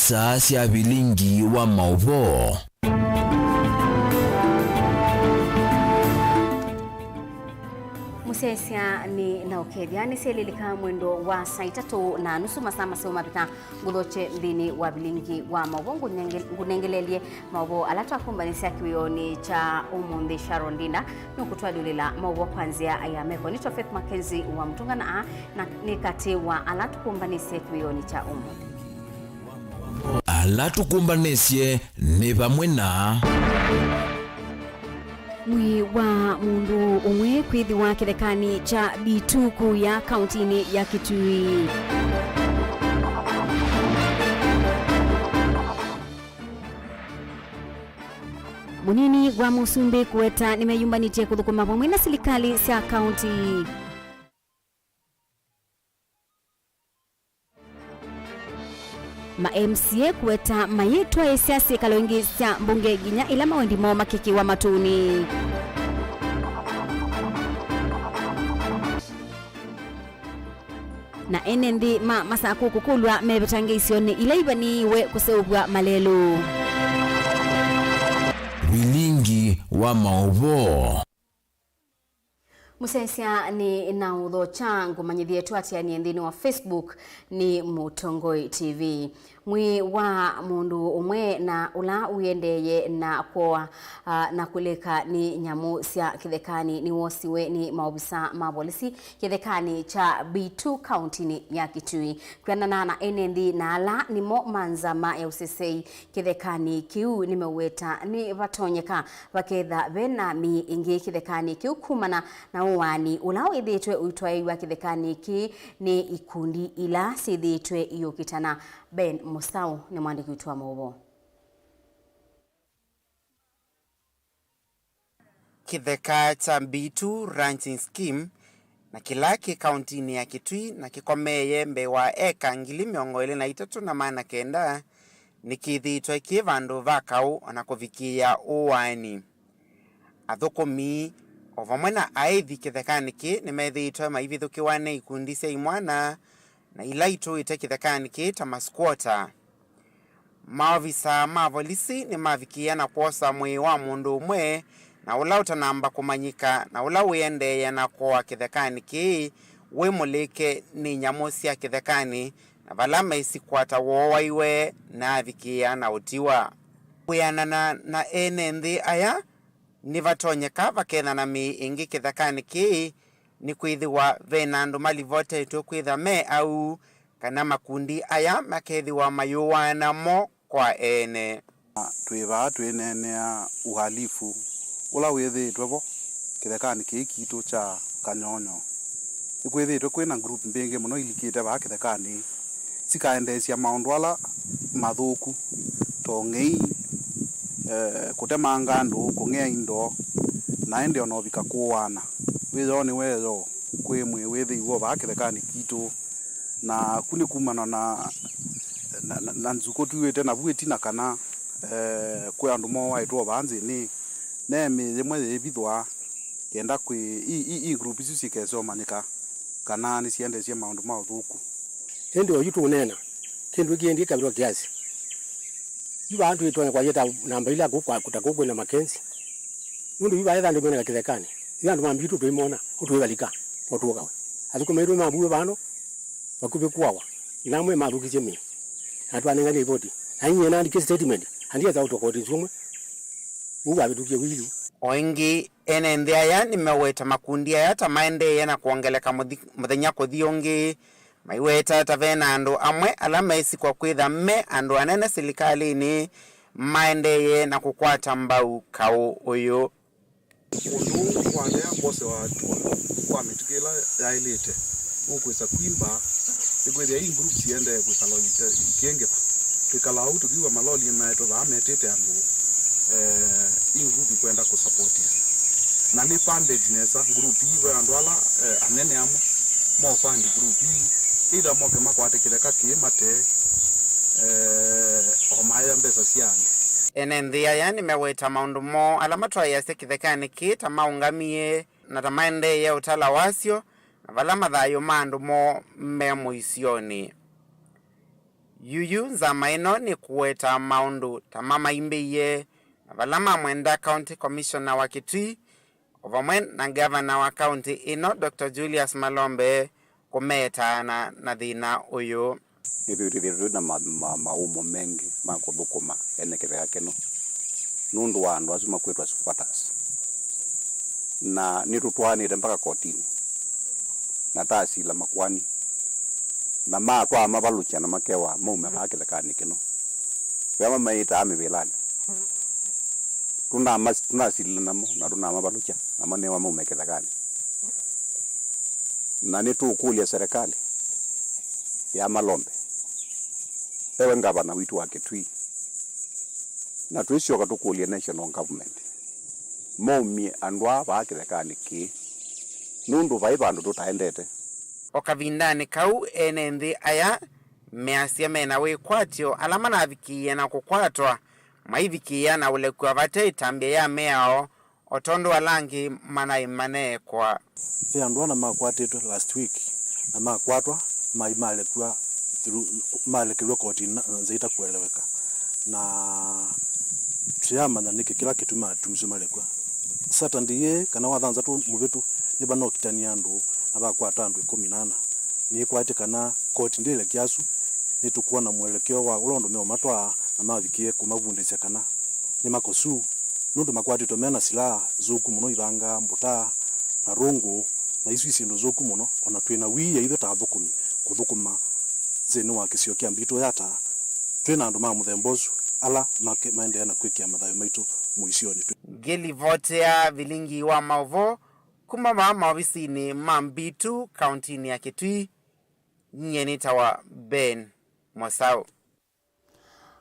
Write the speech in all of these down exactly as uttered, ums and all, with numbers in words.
Saa sya vilingi wa maũvoo. Mũsyaĩĩsya nĩ na ũkethya nĩsyelilika mwendo wa saa itatũ na nusu, masaa maseo mavika. Ngũthokye nthĩnĩ wa vilingi wa maũvoo, ngũnenge-, ngũnengeleelye maũvoo ala twakumbanĩsya kĩwĩonĩ kya ũmũnthĩ. Sharon Ndinda nũkũtwalyũlĩla maũvoo kwa nzĩa ya meko. Nĩtwa Faith Mackenzie wa Mũtũnga na aa na nĩ katĩ wa ala tũkumbanĩsye kĩwĩonĩ kya ũmũnthĩ. Ala tũkumbanĩsye nĩ vamwe na. Mwĩĩ wa mũndũ ũmwe kwĩthĩwa kĩthekanĩ kya B two Kuya kauntinĩ ya Kitui. Mũnini wa mũsumbĩ kũweta nĩmeyũmbanĩtye kũthũkũma vamwe na silikalĩ sya kaunti. Ma M C A kũweta mayĩtwaĩsya syĩkalo ingĩ sya mbunge nginya ĩla mawendi moo makĩkĩwa matũnĩ. Na ene nthĩ ma Masakũ kũkũlw'a mevetange isionĩ ila ivanĩĩwe kũseũvw'a malelũ. Vilingi wa maũvoo. Mũsyaĩĩsya nĩ na ũthokya ngũmanyĩthye twatianie nthĩnĩ wa Facebook nĩ Mũtongoi T V. Mwĩĩ wa mũndũ ũmwe na ũla wĩendeeye na kwoa, a, na kũlĩka nĩ nyamũ sya kĩthekanĩ nĩwosiwe nĩ maovisa ma volisi kĩthekanĩ kya B two kauntinĩ ya Kitui. Kwĩanana na ene nthĩ na ala nĩmo ma nzama ya ũsesei kĩthekanĩ kĩu, nĩmeũweta nĩvatonyeka vaketha ve na mĩĩ ĩngĩ kĩthekanĩ kĩu kumana na ũaani ũla wĩthĩĩtwe ũitwaĩĩw'a kĩthekanĩ kĩĩ nĩ ikundi ila syĩthĩĩtwe iũkitana. Ben Mũsaũ nĩ mwandĩki witũ wa maũvoo. Kĩtheka kya B two Ranching Scheme na kĩla kĩ kauntinĩ ya Kitui na kĩkomeeye mbee wa eka ngili mĩongo ĩlĩ na itatũ na maana kenda, nĩkĩthĩĩtwe kĩ vandũ va kaũ o na kũvikĩĩa ũaani. Athũkũmi o vamwe na aĩthi kĩthekanĩ kĩĩ nĩmethĩĩtwe maivithũkĩwa nĩ ikundi sya imwana na ila itũĩte kĩthekanĩ kĩĩ ta masquatter. Maovisa ma volisi nĩmavikĩĩa na kwosa mwĩĩ wa mũndũ ũmwe na ũla ũtanamba kũmanyĩka na ũla wĩendeeye na kũa kĩthekanĩ kĩĩ wĩ mũlĩke nĩ nyamũ sya kĩthekanĩ, na vala mesikwata wooaiwe na avikĩĩa na ũtiwa. Kwĩanana na ene nthĩ aya, nĩvatonyeka vakethana mĩĩ ĩngĩ kĩthekanĩ kĩĩ, nĩkwĩthĩwa ve na andũ malivotetwe kwĩtha me au, kana makundi aya makethĩwa mayũaana mo kwa ene. Twĩ vaa twĩneenea uhalifu ũla wĩthĩĩtwe vo kĩthekanĩ kĩĩ kitũ kya Kanyonyo. Nĩkwĩthĩĩtwe kwĩ na group mbingĩ mũno ilikĩte vaa kĩthekanĩ sikaendeesya maũndũ ala mathũku, ta ũng'ei, eh, kũtemanga andũ, kũng'ea indo, na ĩndĩ o na ũvika kũaana. Wĩoo nĩ wĩoo kwĩ mwĩĩ wĩthĩiwe vaa kĩthekanĩ kitũ. Na ku nĩ kumana na, na, na, na nzukũ tuĩte navu ĩtina kana, eh, kwĩ andũ mooaĩtwe o vaa nzĩnĩ, ne mĩĩ yĩmwe yĩivithwa kenda kwĩ i, i, i group isu syĩkese ũmanyĩka kana nĩsiendeesye maũndũ ma ũthũku. Ĩndĩ oyu tũũneena, kĩndũ kĩĩ ndĩkavilwa kĩasi. Yu vaa twĩtonya kwasya ta namba ila kũu kwa, ta kũu kwĩna Makenzi. Nũndũ yu vaetha andũ meneka kĩthekanĩ. Yu andũ ma mbitũ tũimona, ũtũĩvalika, ũtũkawe. Athũkũmi maitũ mavuiwe vano, vakuvĩ kũawa. Na amwe mathũkisye mĩĩ. Na twanengane ivoti. Na inyie naandĩkie statement, andietha ũtũkoti nzumwe. Ũu wavĩtũkie wili. O ĩngĩ, ene nthĩ aya nĩmeweta makundi aya ta maendeeye na kwongeleka mũthi-, mũthenya kũthi ũngĩ, maiweta ta ve na andũ amwe ala mesikwa kwĩtha me andũ anene silikalĩnĩ maendeeye na kũkwata mbau kaũ ũyũ. Ũndũ ũũ walea kwosewa hatua kwa mĩtũkĩ ĩla yaĩlĩte ũkwĩsa kwimba, nĩkwĩthĩa ii groups iendee kwĩkala ikĩngĩva. Twĩkalaa ũu tũkiw'a maloli maetwe vaa metĩte andũ, eh, ii group ikwenda kũsapotia. Na nĩ funded nesa group ii ve andũ ala, eh, anene amwe mo fund group ii, either moke makwate kĩtheka kĩĩ mate, eh, o maea mbesa sya andũ. Ene nthĩ aya nĩmeweta maũndũ moo ala matwaĩasya kĩthekanĩ kĩĩ ta maũngamie na ta maendeeye ũtala wasyo, na vala mathayũ ma andũ moo me mũisyonĩ. Yuyu nzama ĩno nĩkũweta maũndũ ta mamaimbĩie na vala mamwenda County Commissioner wa Kitui, o vamwe na ngavana wa kaunti ĩno, Doctor Julius Malombe, kũmeetaana na thĩna ũyũ. Nĩtwĩthĩĩtwe twĩ na ma- ma- maũmũ mengĩ ma kũthũkũma ene kĩtheka kĩno nũndũ wa andũ asu makwĩtwa squatters, na nĩtũtwaanĩte mpaka kotinĩ na tasila makoani, na matwaa mavalũkya na makewa maume vaa kĩthekanĩ kĩno. Vea mamaĩtaa mĩvĩlanĩ. Tũnama- tũnasilile namo na tũnamavalũkya na manewa maume kĩthekanĩ. Na nĩtũũkũlya serikali ya Malombe, ewe ngavana witũ wa Kitui, na twĩsyoka tũkũlye national government maumye andũ aa vaa kĩthekanĩ kĩĩ, nũndũ vai vandũ tũtaendete. O kavindanĩ kau, ene nthĩ aya measya mena wĩkwatyo ala manavikĩĩa na kũkwatwa maivikĩĩa na ũlekw'a vate ĩtambya ya mĩao, o tondũ ala angĩ manaĩ maneekwa. Ve andũ ana makwatĩtwe last week na makwatwa, maĩ malekw'a through- malekelw'a koti na nzĩa itakueleweka, na tũyamanya nĩkĩ kĩla kĩtumi matumiswe malekw'a. Saturday yĩĩ kana wathanthatũ mũvĩtu nĩvanokitanie andũ na vakwata andũ ĩkũmi na ana. Nĩkwatĩ kana koti ndĩlekya asu, nĩtũkwona mwelekeo wa ũla ũndũ meũmatwaa na mavikĩe kũmavundĩsya kana nĩ makosu, nũndũ makwatĩtwe me na silaa nzũku mũno ivangaa, mbũta, marũngũ, na isu i syĩndũ nzũku mũno. O na twĩ na wia ithyĩ ta athũkũmi kũthũkũma nthĩnĩ wa kĩsio kya Mbitũ Yatta, twĩ na andũ ma mũthemba ũsu ala make- maendeea na kwĩkĩa mathayũ maitũ mũisyonĩ. Ngĩlivotea vilingi wa maũvoo kuma vaa maovisinĩ ma Mbitũ kauntinĩ ya Kitui, nyie nĩtawa Ben Mosau.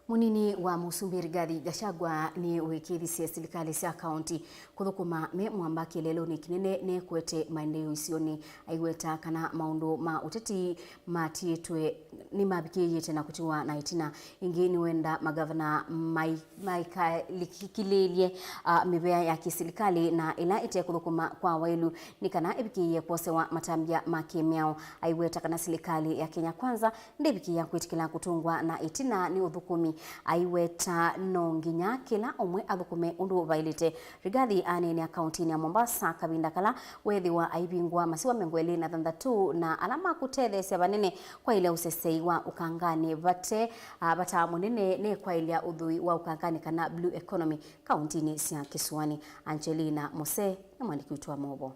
Mũnini wa Mũsumbĩ Rigathi Gachagua nĩwĩkĩĩthisye silikalĩ sya kaunti kũthũkũma me mwamba kĩeleelonĩ kĩnene nĩkwete maendeeo isionĩ, aiweta kana maũndũ ma ũteti matiĩtwe nĩmavikĩĩte na kũtiwa na ĩtina. Ĩngĩ nĩwenda magavana mai- maikalikĩlĩĩlye, ah, mĩvea ya kĩsilikalĩ na ĩla ĩtekũthũkũma kwa waĩlu nĩ kana ĩvikĩĩe kwosewa matambya ma kĩmĩao. Aiweta kana silikalĩ ya Kenya Kwanza ndĩvikĩĩa kwĩtĩkĩla kũtũngwa na ĩtina nĩ ũthũkũmi. Aiweta no nginya kĩla ũmwe athũkũme ũndũ vaĩlĩte. Rigathi aneenea kauntinĩ ya Mombasa kavinda kala weethĩwa aivingũa masiwa mĩongo ĩlĩ na thanthatũ na ala makũtetheesya vanene kwaĩlya ũsesei wa ũkanganĩ vate, ah, vata mũnene nĩ kwaĩlya ũthũi wa ũkanganĩ kana blue economy kauntinĩ sya kĩsũanĩ. Angelina Mose nĩ mwandĩki witũ wa maũvoo.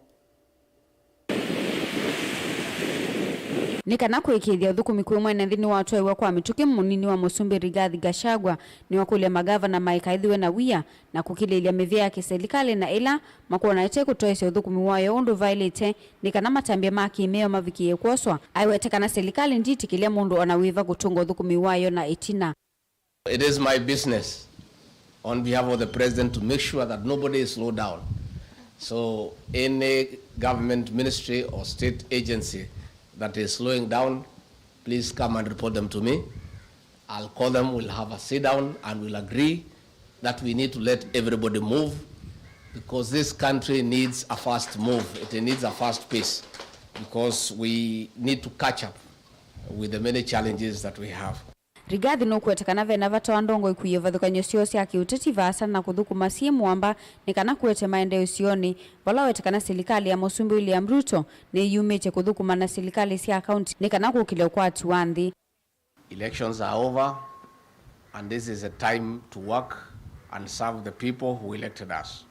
Nĩ kana kũĩkĩĩthya ũthũkũmi kwĩ mwene nthĩ nĩwatwaĩwa kwa mĩtũkĩ, mũnini wa Mũsumbĩ Rigathi Gachagua nĩwakũlya magavana maikaĩthĩwe na wia na kũkilĩĩlya mĩvĩa ya kĩsilikalĩ na ĩla makwona ĩtekũtoesya ũthũkũmi wayo ũndũ vaĩlĩte nĩ kana matambya ma kĩmĩao mavikĩĩe kwoswa. Aiweta kana silikalĩ ndĩtĩkĩlya mũndũ o na wĩva kũtũnga ũthũkũmi wayo na ĩtina. It is my business on behalf of the president to make sure that nobody is slowed down. So any government ministry or state agency that is slowing down, please come and report them to me. I'll call them, we'll have a sit down and we'll agree that we need to let everybody move because this country needs a fast move. It needs a fast pace because we need to catch up with the many challenges that we have. Rigathi nũkwete kana vena vata wa ndongoi kũia ivathũkany'o syoo sya kĩũteti vaasa na kũthũkũma syĩ mũamba nĩ kana kũete maendeeo isionĩ, vala wete kana silikalĩ ya Mũsumbĩ William Ruto nĩyumĩtye kũthũkũma na silikalĩ sya kaunti nĩ kana kũkĩlya ũkwati wa nthĩ. Elections are over and this is a time to work and serve the people who elected us.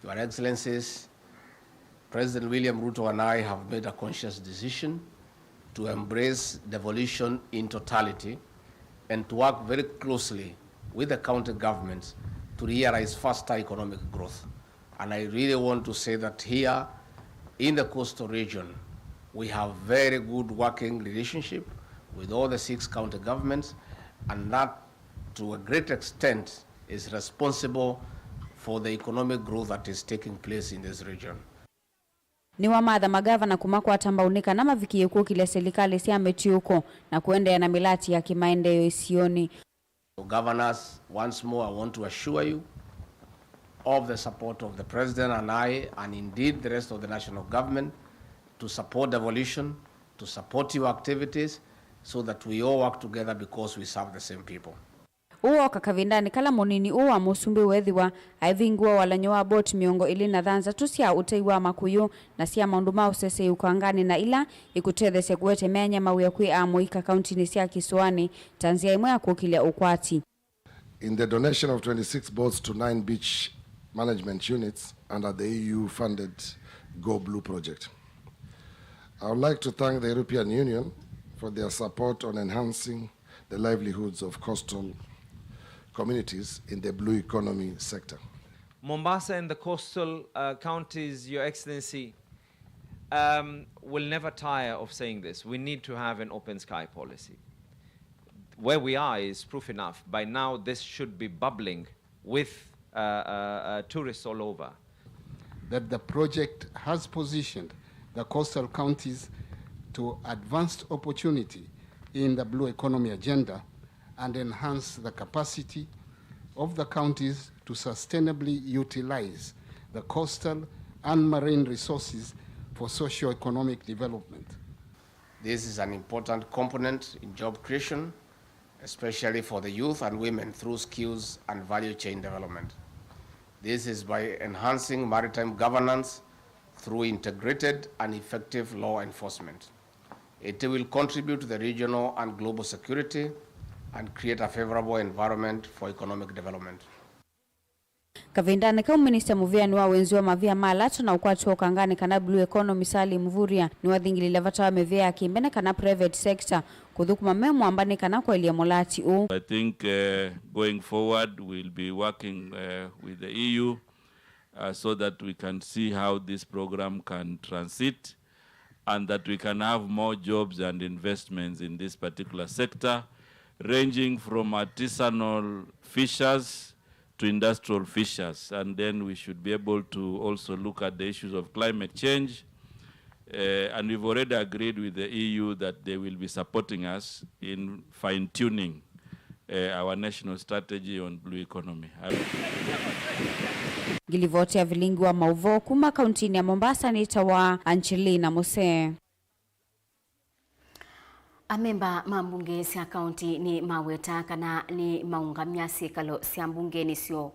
Your Excellencies, President William Ruto and I have made a conscious decision to embrace devolution in totality and to work very closely with the county governments to realize faster economic growth. And I really want to say that here in the coastal region, we have very good working relationship with all the six county governments, and that to a great extent is responsible for the economic growth that is taking place in this region. Nĩwamatha magavana kũmakwata mbau nĩ kana mavikĩĩe kũkĩlya silikalĩ sya mĩtiũko na kũendeea na mĩlati ya kĩmaendeeo isionĩ. So governors, once more I want to assure you of the support of the president and I and indeed the rest of the national government to support devolution, to support your activities, so that we all work together because we serve the same people. Ũũ woka kavindanĩ kala mũnini ũũ wa mũsumbĩ weethĩwa aivingũa walany'o wa boti mĩongo ĩlĩ na thanthatũ sya ũtei wa makũyũ na sya maũndũ ma ũseseĩ ũkanganĩ na ila ikũtethesya kũete myanya mawĩa kwĩ amũika kauntinĩ sya kĩsũanĩ ta nzĩa ĩmwe ya kũkĩlya ũkwati. In the donation of twenty-six boats to nine beach management units under the E U-funded Go Blue project, I would like to thank the European Union for their support on enhancing the livelihoods of coastal communities in the blue economy sector. Mombasa and the coastal uh, counties, Your Excellency, um, will never tire of saying this. We need to have an open sky policy. Where we are is proof enough. By now, this should be bubbling with uh, uh, uh, tourists all over. That the project has positioned the coastal counties to advanced opportunity in the blue economy agenda and enhance the capacity of the counties to sustainably utilize the coastal and marine resources for socio-economic development. This is an important component in job creation, especially for the youth and women through skills and value chain development. This is by enhancing maritime governance through integrated and effective law enforcement. It will contribute to the regional and global security and create a favorable environment for economic development. Kavindanĩ kau, Minista mũvĩanĩ wa wenzĩ wa mavia ma lato na ũkwati wa ũkanganĩ kana blue economy, Salim Mvurya, nĩwathingĩlĩle vata wa mĩvĩa ya kĩmbene kana private sector kũthũkũma me mwamba nĩ kana kwaĩlya mũlati ũũ. I think uh, going forward we'll be working uh, with the E U uh, so that we can see how this program can transit and that we can have more jobs and investments in this particular sector, ranging from artisanal fishers to industrial fishers. And then we should be able to also look at the issues of climate change. Uh, and we've already agreed with the E U that they will be supporting us in fine-tuning uh, our national strategy on blue economy. Ngilivoti ya vilingi wa maũvoo kuma kauntinĩ ya Mombasa nĩtawa Angelina Musee. Amemba ma mbunge sya kaunti nĩ maweta kana nĩ maũngamya syĩkalo sya mbungenĩ syoo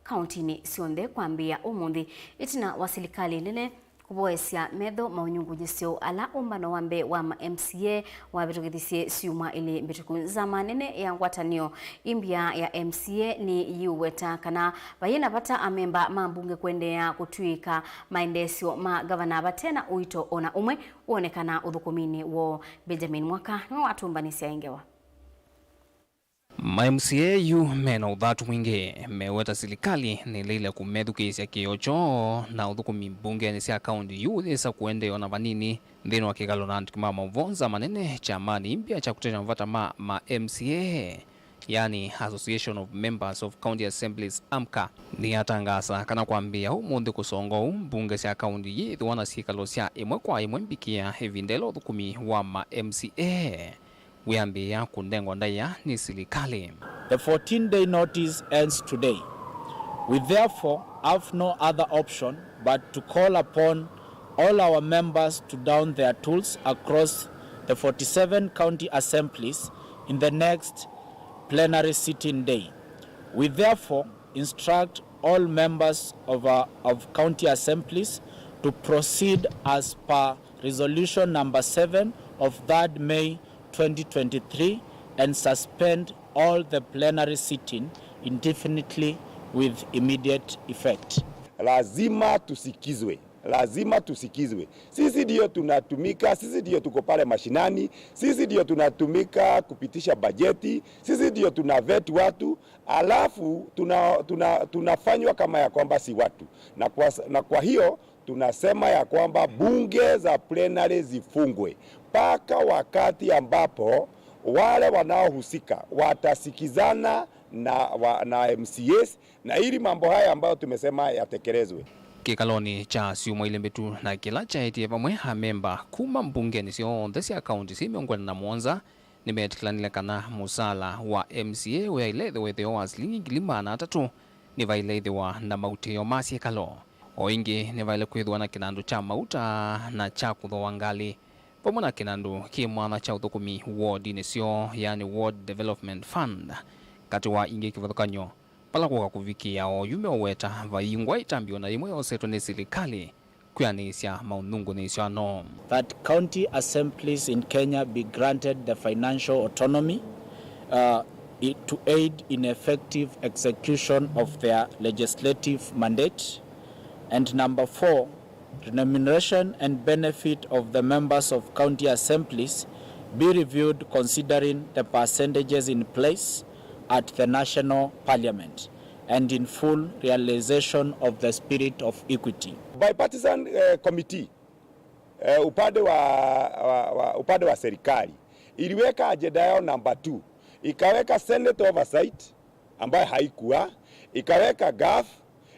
kauntinĩ syonthe kwambĩĩa ũmũnthĩ, ĩtina wa silikalĩ nene kũvoesya metho maũnyungunyĩsyo ala ũmbano wa mbee wa ma M C A wavĩtũkĩthisye syumwa ilĩ mbĩtũku. Nzama nene ya ngwatanĩo imbya ya M C A nĩyĩũweta kana vayĩ na vata amemba ma mbunge kũendeea kũtw'ĩĩka maendeesyo ma ngavana vate na ũito o na ũmwe wonekana ũthũkũminĩ woo. Benjamin Mwaka nĩwe watũmbanĩsya ĩ ngewa. Ma M C A yu mena ũthatu mwingĩ, meweta silikalĩ nĩleile kũmethukĩĩsya kĩĩo kyoo na ũthũkũmi mbungenĩ sya kaunti yu ũyĩsa kũendeea o na vanini. Nthĩnĩ wa kĩkalo na andĩki ma maũvoo, Nzama nene kyamanĩ imbya kya kũtetea mavata ma ma M C A, yani Association of Members of County Assemblies, AMCA, nĩyatangaasa kana kwambĩĩa ũmũnthĩ kũsonga ũu, mbunge sya kaunti yĩĩthĩwa na syĩkalo sya ĩmwe kwa ĩmwe mbikĩa ĩvinda ĩla ũthũkũmi wa ma M C A wĩambĩĩa kũnengwa ndaĩa nĩ silikalĩ. The fourteen-day notice ends today. We therefore have no other option but to call upon all our members to don their tools across the forty-seven county assemblies in the next plenary sitting day. We therefore instruct all members of, our, of county assemblies to proceed as per resolution number seven of third May twenty twenty-three and suspend all the plenary sitting indefinitely with immediate effect. Lazima tusikizwe, lazima tusikizwe. Sisi ndio tunatumika, sisi ndio tuko pale mashinani, sisi ndio tunatumika kupitisha bajeti, sisi ndio tuna vet watu, alafu tuna, tuna, tunafanywa kama ya kwamba si watu. Na kwa, na kwa hiyo tunasema ya kwamba bunge za plenary zifungwe mpaka wakati ambapo wale wanaohusika watasikizana na, wa, na M C As, na ili mambo haya ambayo tumesema yatekelezwe. Kĩkalonĩ kya syumwa ilĩ mbĩtu na kĩla kyaetie vamwe amemba kuma mbungenĩ syonthe sya kaunti syĩ mĩongo ĩna na mũonza, nĩmeetĩkĩlanile kana mũsaala wa M C A ũyaĩle ĩthĩwa ĩtheo wa silingi ngili maana atatũ nĩvaĩle ĩthĩwa na mautĩĩo ma syĩkalo. O ĩngĩ, nĩvaĩle kwĩthĩwa na kĩnandũ kya mauta na kya kũthooa ngalĩ Vamwe na kĩnandũ kĩ mwanya kya ũthũkũmi wodinĩ syoo, yani Ward Development Fund, katĩ wa ingĩ kĩvathũkany'o, vala kwoka kũvikĩĩa oyu meũweta vaiingwa ĩtambya o na yĩmwe yosetwe nĩ silikalĩ kwĩanĩsya maũnyungunyĩsyo ano. That county assemblies in Kenya be granted the financial autonomy, uh, i- to aid in effective execution of their legislative mandate. And number four, remuneration and benefit of the members of county assemblies be reviewed considering the percentages in place at the national parliament and in full realization of the spirit of equity. Bipartisan, eh, committee, eh, upande wa, wa, wa, upande wa serikali iliweka ajenda yao number two, ikaweka Senate oversight ambayo haikuwa, ikaweka gov,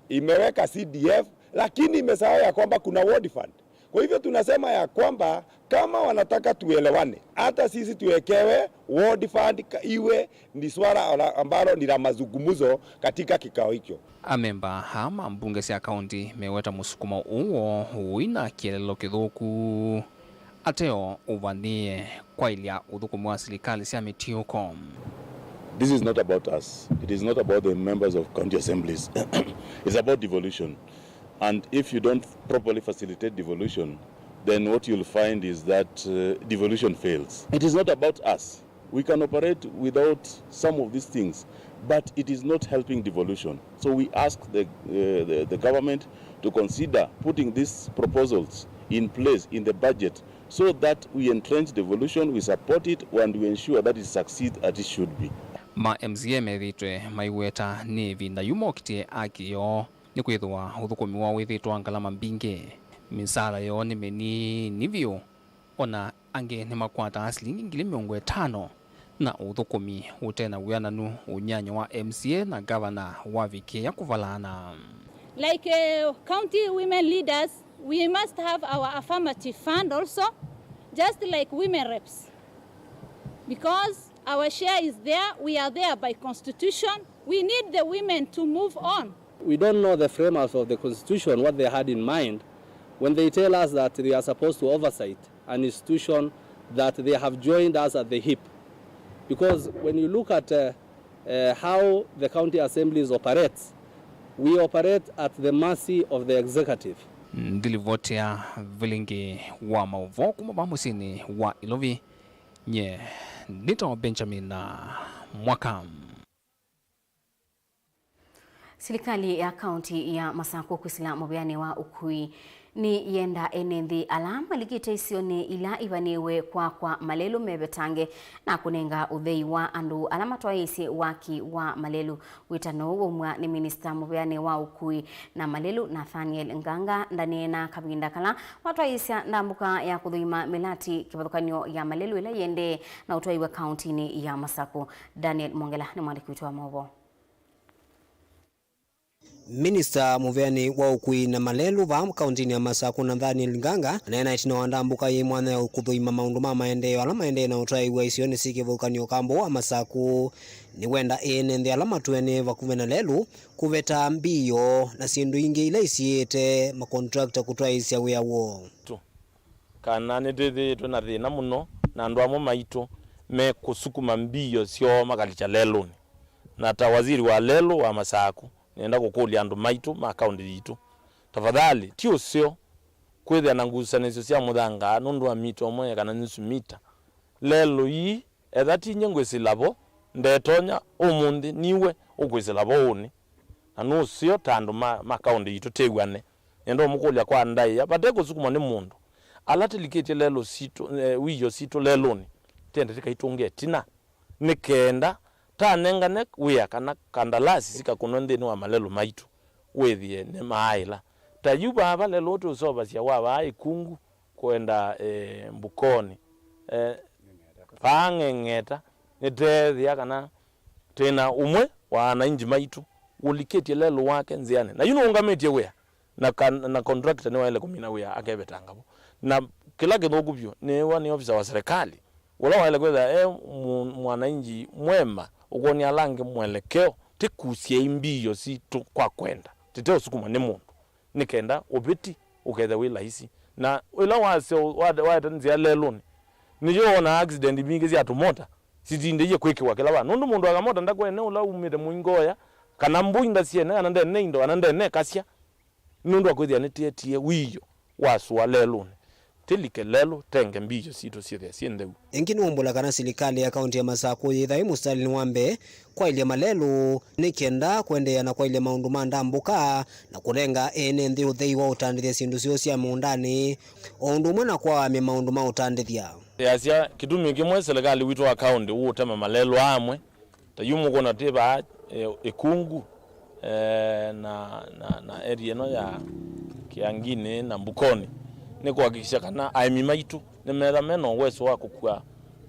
imeweka C D F, lakini imesahau ya kwamba kuna ward fund. Kwa hivyo tunasema ya kwamba kama wanataka tuelewane, hata sisi tuwekewe ward fund ka- iwe ni swala ala- ambalo ni la mazungumzo katika kikao hicho. Amemba aa ma mbunge sya kaunti meweta mũsukumo ũũ ũina kĩeleelo kĩthũku ateo ũvanie kwaĩlya ũthũkũmi wa silikalĩ sya mĩtiũko. This is not about us. It is not about the members of county assemblies. It's about devolution. And if you don't properly facilitate devolution, then what you'll find is that, uh, devolution fails. It is not about us. We can operate without some of these things, but it is not helping devolution. So we ask the, uh, the, the government to consider putting these proposals in place in the budget so that we entrench devolution, we support it, and we ensure that it succeeds as it should be. Ma M C A methĩĩtwe maiweta nĩ ĩvinda yu mokitye aki yoo nĩkwĩthĩwa ũthũkũmi woo wĩthĩĩtwe wa ngalama mbingĩ, mĩsaala yoo nĩ mĩnini vyũ, o na angĩ nĩmakwataa silingi ngili mĩongo ĩtano, na ũthũkũmi ũte na wĩananu, ũnyanya wa M C A na ngavana wavikĩĩa kũvalaana. Like, uh, county women leaders, we must have our affirmative fund also, just like women reps, because our share is there, we are there by constitution. We need the women to move on. We don't know the framers of the constitution, what they had in mind when they tell us that they are supposed to oversight an institution that they have joined us at the hip. Because when you look at, uh, uh, how the county assemblies operates, we operate at the mercy of the executive. Ndilivotea vilingi wa maũvoo kuma va mũsyĩnĩ wa Ilovi, nye nĩtawa Benjamin Mwaka. Silikalĩ ya kaunti ya Masakũ kwĩsĩla mũvĩanĩ wa ũkui nĩyenda ene nthĩ ala malikĩte isionĩ ila ivanĩĩwe kwakwa malelũ mevetange na kũnenga ũthei wa andũ ala matwaĩĩsye waki wa malelũ. Wĩtano ũũ waumw'a nĩ minista mũvĩanĩ wa ũkui na malelũ Nathaniel Nganga ndaneena kavinda kala watwaĩĩsya ndambũka ya kũthũima mĩlati kĩvathũkany'o ya malelũ ĩla yĩendee na ũtwaĩwe kauntinĩ ya Masakũ. Daniel Mwongela nĩ mwandĩki witũ wa maũvoo. Minista mũvĩanĩ wa ũkui na malelũ vaa kauntinĩ ya Masakũ, Nathaniel Nganga, aneena ĩtina wa ndambũka yĩ mwanya ya kũthũima maũndũ ma maendeeo ala maendee na ũtwaĩwa isionĩ syĩ kĩvathũkany'o kambũ wa Masakũ. Nĩwenda ene nthĩ ala matũe nĩ vakuvĩ na lelũ kũveta mbio na syĩndũ ingĩ ila isiĩĩte makontrakta kũtwaĩĩsya wĩa woo. Kana nĩtwĩthĩĩtwe na thĩna mũno na andũ amwe maitũ mekũsukuma mbio syoo makalikya lelũnĩ. Na ta waziri wa lelũ wa Masakũ, nĩenda kũkũlya andũ maitũ ma kaũntĩ yitũ, tafadhali, ti ũseo kwĩthĩa na ngusanĩsyo sya mũthanga nũndũ wa mita ũmwe kana nusu mita. Lelũ ii, etha ti nyie ngwĩsĩla vo, ndetonya ũmũnthĩ niwe ũkwĩsĩla vo ũnĩ. Na nũseo ta andũ ma, ma kaũntĩ yitũ tĩw'ane. Nĩenda ũmũkũlya kwa ndaĩa, vate kũsukumwa nĩ mũndũ. Ala tĩlikĩtye lelũ sitũ, eh, wiio sitũ lelũnĩ, tende tĩkaitũnge ĩtina. Nĩ kenda tanengane wĩa kana kandalasi sikakũnwe nthĩnĩ wa malelũ maitũ, wĩthĩe nĩmaaĩla. Ta yu vaa valelũ tũũseũvasya wa vaa Ĩkungu kwenda, eh, Mbukoni, eh, vaa Ng'eng'eta, nĩteethĩa kana twĩ na ũmwe wa anainji maitũ ũlikĩtye lelũ wake nzĩanĩ. Na yu nũũngamĩtye wĩa, na kan-, na contractor nĩwaĩle kũmina wĩa akevetanga vo. Na kĩla kĩthũku vyũ, nĩwa nĩ ofisa wa serikali, ũla waĩle kwĩthĩa e mũ-, mwanainji mwema, ũkwonia ala angĩ mwelekeo, tĩkusyei mbio sitũ kwa kwenda, tĩteũsukumwa nĩ mũndũ, nĩ kenda ũvĩti ũkethĩa wĩ laisi. Na ĩla wasya, wa-, waete nzĩa lelũnĩ, nĩyo wonaa accident mbingĩ sya tũmota sitindĩie kwĩkĩwa kĩla va. Nũndũ mũndũ wa kamota ndakwene ũla umĩte mũingoya, kana mbũi ndasyene, kana ndene indo, kana ndene kasya. Nũndũ wa kwĩthĩa nĩtĩetie wiio wa sũa lelũnĩ. Tĩlike lelũ, tenge mbio sitũ syĩthĩa syĩ ntheu. Ĩngĩ nĩwaumbũla kana silikalĩ ya kaunti ya Masakũ yĩthaĩ mũsitalĩnĩ wa mbee kwaĩlya malelũ, nĩ kenda kũendeea na kwaĩlya maũndũ ma ndambũka na kũnenga ene nthĩ ũthei wa ũtandĩthya syĩndũ syoo sya mũũndanĩ, o ũndũ ũmwe na kwaamya maũndũ ma ũtandĩthya. Yasya kĩtumi kĩmwe silikalĩ witũ wa kaunti ũũtema malelũ amwe, ta yu mũkũna twĩ vaa, e, Ĩkungu, e, na, na, na area ĩno ya Kĩanginĩ na Mbukoni, nĩ kũhakikisha kana aĩmi maitũ nĩmetha mena ũweso wa kũkua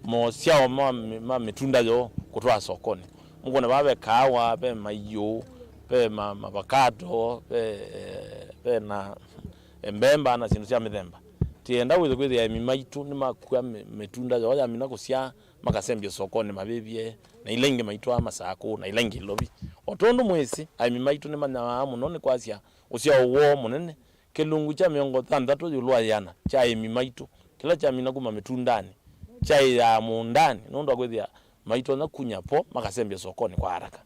mosyao ma mĩ-, ma mĩtunda yoo kũtwaa sokonĩ. Mũkũna vaa ve kaawa, ve maiũ, ve ma-, mavakato, ve, e, ve na, e, mbemba na syĩndũ sya mĩthemba. Tienda wĩthwe kwĩthĩa aĩmi maitũ nĩmakua mĩ-, mĩtunda yoo yamina kũsyaa, makasembya sokonĩ mavĩvye, na ila ingĩ maitwaa Masakũ, na ila ingĩ Ilovi. O tondũ mwĩsĩ, aĩmi maitũ nĩmanyawaa mũno nĩ kwasya ũsyao woo mũnene, kĩlungu kya mĩongo thanthatũ ĩũlũ wa ĩana kya aĩmi maitũ, kĩla kyamina kuma mĩtundanĩ, kyaĩaa mũũndanĩ, nũndũ wa kwĩthĩa maitonya kunya vo makasembya sokonĩ kwa haraka.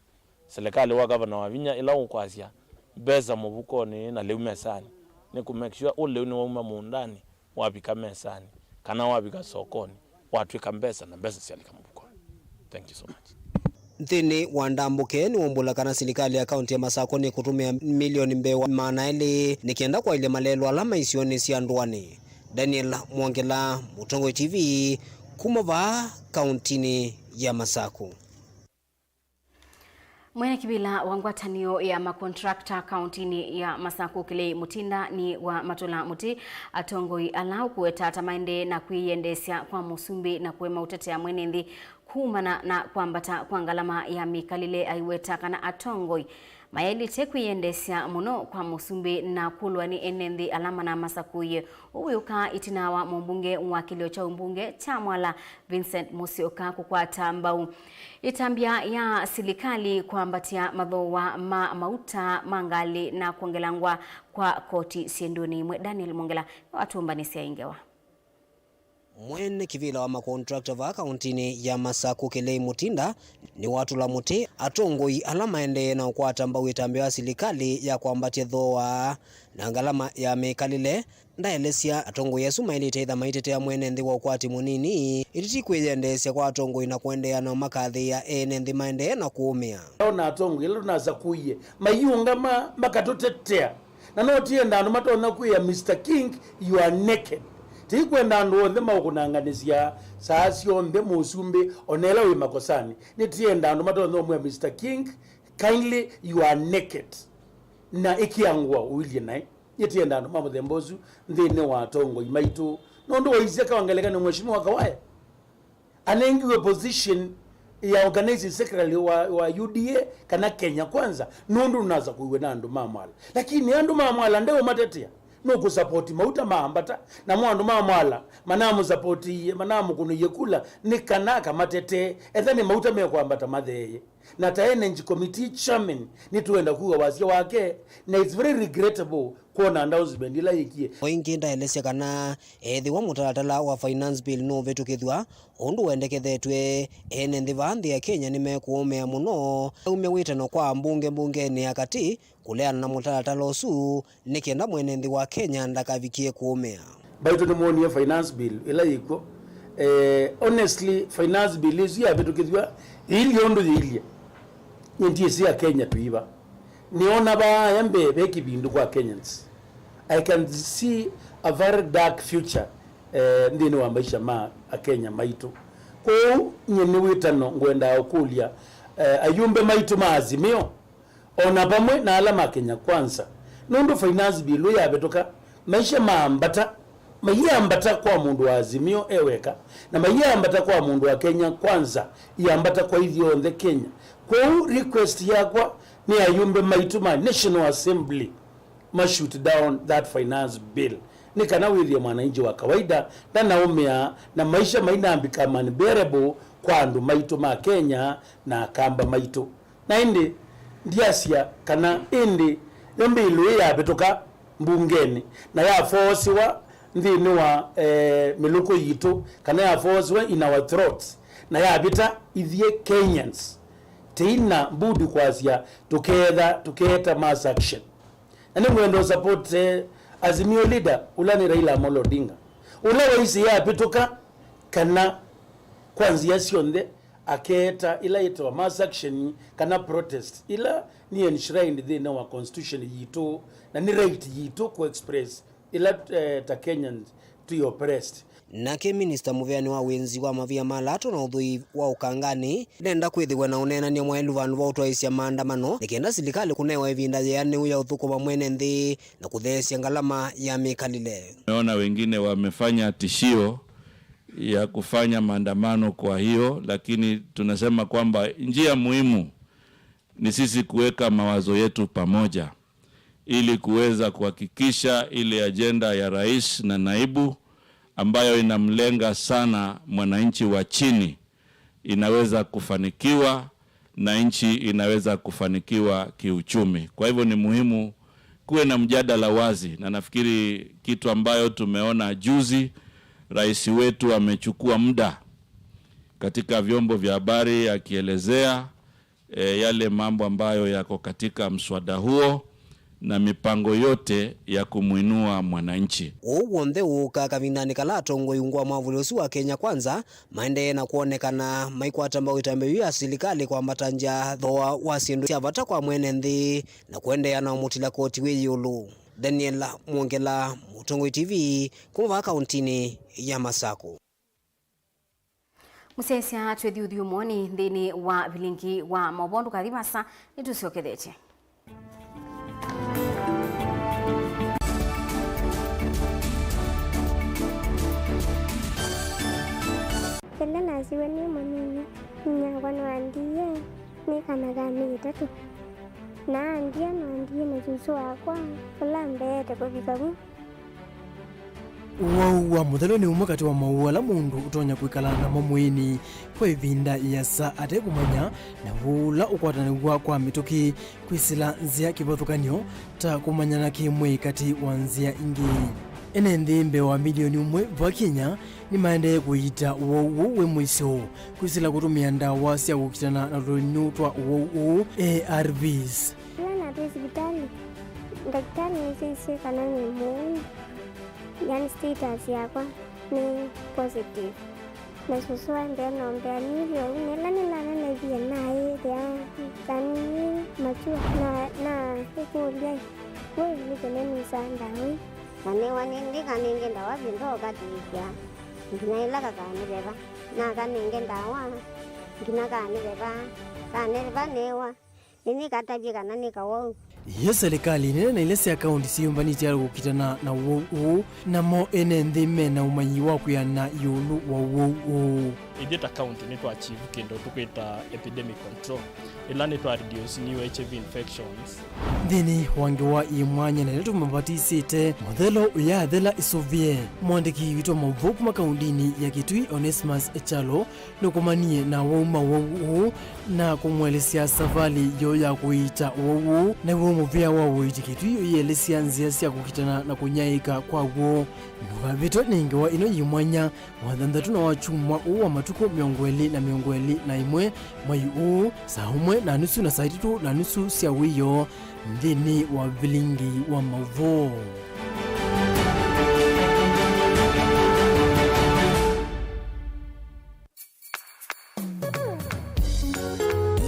Silikalĩ wa Gavana Wavinya ĩla ũkwasya mbesa mũvukonĩ na lĩu mesanĩ, nĩ kũ make sure ũ lĩu nĩwauma mũũndanĩ, wavika mesanĩ, kana wavika sokonĩ, watw'ĩka mbesa na mbesa syalika mũvukonĩ. Thank you so much. Nthĩnĩ wa ndambũke nĩwaumbũla kana silikalĩ ya kaunti ya Masakũ nĩkũtũmĩa milioni mbee wa maana elĩ nĩ kenda kwaĩlya malelũ ala me isionĩ sya ndũanĩ. Daniel Mwongela, Mũtongoi T V, kuma vaa kauntinĩ ya Masakũ. Mwene kĩvĩla wa ngwatanĩo ya makontrakta kauntinĩ ya Masakũ Kĩlei Mũtinda nĩ wa matũla mũtĩ atongoi ala ũkũweta ta maendee na kwĩyendeesya kwa mũsumbĩ na kũema ũtetea mwene nthĩ kumana na kwambata kwa ngalama ya mĩkalĩle. Aiweta kana atongoi mayaĩlĩte kwĩyendeesya mũno kwa mũsumbĩ na kũlwa nĩ ene nthĩ ala manamasakũie. Ũu wĩũka ĩtina wa mũmbunge wa kĩlĩo kya ũmbunge kya Mwala Vincent Musyoka kũkwata mbau ĩtambya ya silikalĩ kwambatya mathooa ma mauta ma ngalĩ na kwongelangwa kwa koti syĩndũnĩ imwe. Daniel Mwongela nĩwatũmbanĩsya ĩ ngewa. Mwene kĩvĩla wa makontrakta vaa kauntinĩ ya Masakũ Kĩlei Mũtinda nĩwatũla mũtĩ atongoi ala maendee na ũkwata mbau ĩtambya ya silikalĩ ya kwambatya thooa na ngalama ya mĩkalĩle. Ndaelesya atongoi asu maĩlĩte ĩtha maitetea mwene nthĩ wa ũkwati mũnini, ĩtiti kwĩyendeesya kwa atongoi na kũendeea na ũmakathĩĩa ene nthĩ maendee na kũũmĩa. Ona atongoi ala tũnasakũie maiũngama makatũtetea, na no tienda andũ matonya kwĩa Mister King, you are naked. Tĩikwenda andũ onthe maũkũnanganĩsya saa syonthe mũsumbĩ, ona ĩla wĩ makosanĩ. Nĩtienda andũ matonya ũmwĩa Mister King, kindly, you are naked. Na ĩkĩa ngũa ũilye naĩ. Nĩtienda andũ ma mũthemba ũsu nthĩnĩ wa atongoi maitũ, nũndũ waisye kwa ngelekany'o Mheshimiwa Kawaya anengiwe position ya organizing secretary wa, wa U D A kana Kenya Kwanza, nũndũ nũnasakũiwe na andũ ma Mwala. Lakini andũ ma Mwala ndeũmatetea, nũkũsapoti mauta maambata, namo andũ ma Mwala manamũsapotiie, manamũkũnĩie kula nĩ kana akamatetee, etha nĩ mauta mekwambata matheeye. Na ta energy committee chairman, nĩtwenda kuga wasya wake, na it's very regrettable kwona announcement ĩla yĩkie. O ĩngĩ ndaelesya kana ethĩwa mũtalatala wa finance bill nũvĩtũkĩthw'a ũndũ wendekethetw'e, ene nthĩ vaa nthĩ ya Kenya nĩmekũũmĩa mũno. Aumya wĩtano kwa ambunge mbungenĩ ya katĩ kũleana na mũtalatala ũsu, nĩ kenda mwene nthĩ wa Kenya ndakavikie kũũmĩa. Mbaitũ nĩmwonie finance bill ĩla yĩkw'o. Eh, honestly, finance bill ĩsu yavĩtũkĩthw'a ĩilye ũndũ yĩilye. Nyie ndyĩsĩ Akenya twĩva. Nĩona vaa mbee ve kĩvindu kwa Kenyans. I can see a very dark future, eh, nthĩnĩ wa maisha ma Akenya maitũ. Kwoou nyie nĩ wĩtano ngwendaa ũkũlya, eh, ayumbe maitũ ma Azimio, o na vamwe na ala ma Kenya Kwanza, nũndũ finance bill ĩĩ yavĩtũka, maisha maambata, maiambata kwa mũndũ wa Azimio e weka, na maiambata kwa mũndũ wa Kenya Kwanza, iambata kwa ithyonthe Kenya. Kwoou request yakwa nĩ ayumbe maitũ ma National Assembly ma shoot down that finance bill, nĩ kana wĩthĩe mwananchi wa kawaida ndanaũmĩa na maisha mainambika unbearable kwa andũ maitũ ma Kenya na Akamba maitũ. Na ĩndĩ ndyasya kana ĩndĩ yo mbĩlũ ĩĩ yavĩtũka mbungenĩ na yafoosiwa nthĩnĩ wa, eh, mĩlũkũ yitũ, kana yaforcewe in our throats, na yavĩta ithyĩ Kenyans, tĩina budi kwasya tũkeetha, tũkeeta mass action. Na nĩngwenda ũsupport, eh, Azimio leader, ũla nĩ Raila Amolo Odinga, ũla waisye yavĩtũka kana kwa nzĩa syonthe akeeta ĩla yĩtawa mass action kana protest, ĩla nĩ enshrined nthĩnĩ wa constitution yitũ, na nĩ right yitũ kũ express ĩla, eh, ta Kenyans twĩ oppressed. Nake minista mũveani wa wĩnzi wa mavia ma lato na ũthũi wa ũkanganĩ nenda kwĩthĩwe na ũneenany'a mwaĩlu vandũ va ũtwaĩĩsya maandamano, nĩ kenda silikalĩ kũnewa ĩvinda yĩanĩu ya ũthũkũma mwene nthĩ na kũtheesya ngalama ya mĩkalĩle. Naona wengine wamefanya tishio ya kufanya maandamano, kwa hiyo, lakini tunasema kwamba njia muhimu ni sisi kuweka mawazo yetu pamoja ili kuweza kuhakikisha ile ajenda ya rais na naibu ambayo inamlenga sana mwananchi wa chini inaweza kufanikiwa na nchi inaweza kufanikiwa kiuchumi. Kwa hivyo ni muhimu kuwe na mjadala wazi, na nafikiri kitu ambayo tumeona juzi, rais wetu amechukua muda katika vyombo vya habari akielezea, eh, yale mambo ambayo yako katika mswada huo na mipango yote ya kumwinua mwananchi. Ũu w'onthe ũũka kavindanĩ kala atongoi ungu wa mwavuli ũsu wa Kenya Kwanza maendee na kwonekana maikwata mbau ĩtambya yu ya silikalĩ kwambatangya thooa wa syĩndũ sya vata kwa mwene nthĩ na kũendeea na ũmũtila koti wĩ ĩũlũ. Daniel Mwongela, Mũtongoi T V, kuma vaa kauntinĩ ya Masakũ. Mũsyaĩĩsya, twĩthi ũthyũmũonĩ nthĩnĩ wa vilingi wa maũvoo, ndũkathi vaasa, nĩtũsyokethetye. Ĩla nasyiwe nĩ mũnini, inyia wakwa nĩwandiie nĩ kana ka myei ĩtatũ, na andia nĩwandiie na susũ wakwa ũla mbeete kũvika vu. Ũwau wa mũthelu nĩ ũmwe katĩ wa mowau ala mũndũ ũtonya kwĩkala namo mwĩĩnĩ kwa ĩvinda ĩasa ate kũmanya, na ũla ũkwatanaw'a kwa mĩtũkĩ kwĩsĩla nzĩa kĩvathũkany'o ta kũmanyana kĩ-mwĩĩ katĩ wa nzĩa ingĩ. Ene nthĩ mbee wa milioni ũmwe va Kenya nĩmaendee kũiita ũwau ũũ wĩ mũisyo kwĩsĩla kũtũmĩa ndawa sya kũkitana na tũlũnyũ twa ũwau ũũ, A R Vs. Ĩla natwĩ sivitalĩ, ndakĩtalĩ nĩsyaisye kana nĩ mũu, yani status yakwa nĩ positive. Na sũsũ aendee na ũmbea nithi ũu, na ĩla nĩnanenevie naĩthĩa yani nĩ mature, na, na ĩkũlya, "We, nĩkĩ nĩnusaa ndawa ii?" Na nĩwa nĩ ndĩkanenge ndawa vyũ ndookathĩĩsya nginya ĩla kakanĩveva. Nakanenge ndawa nginya kanĩveva, kanĩveva newa. Nĩnĩkatavye kana nĩ kawau. Ĩyo silikalĩ nene na ila sya kaunti syĩyũmbanĩtye harĩ kũkitana na ũwau ũũ, namo ene nthĩ me na ũmanyi wa kwĩana ĩũlũ wa ũwau ũũ. Ithyĩ ta kaunti nĩtwa achieve kĩndũ tũkwĩta epidemic control, ĩla nĩtwa reduce new H I V infections. Nthĩnĩ wa ngewa yĩ mwanya na ĩla tũmavatisĩte, mũthelo ũyathela ĩsũvĩe. Mwandĩki witũ wa maũvoo kuma kauntinĩ ya Kitui, Onesmus Kyalo, nũkomanie na wauma ũwau ũũ na kũmũelesya savalĩ yoo ya kũiita ũwau ũũ, naw'o mũvĩa wa ũiiti Kitui ũyĩelesya nzĩa sya kũkitana na kũnyaĩĩka kwaw'o. Ndũkavĩtwe nĩ ngewa ĩno yĩ mwanya wa thanthatũ na wa kyumwa ũũ wa matukũ mĩongo ĩlĩ na mĩongo ĩlĩ na ĩmwe mwai ũũ, saa ũmwe na nusu na saa itatũ na nusu sya wĩoo. Nthĩnĩ wa vilingi wa maũvoo.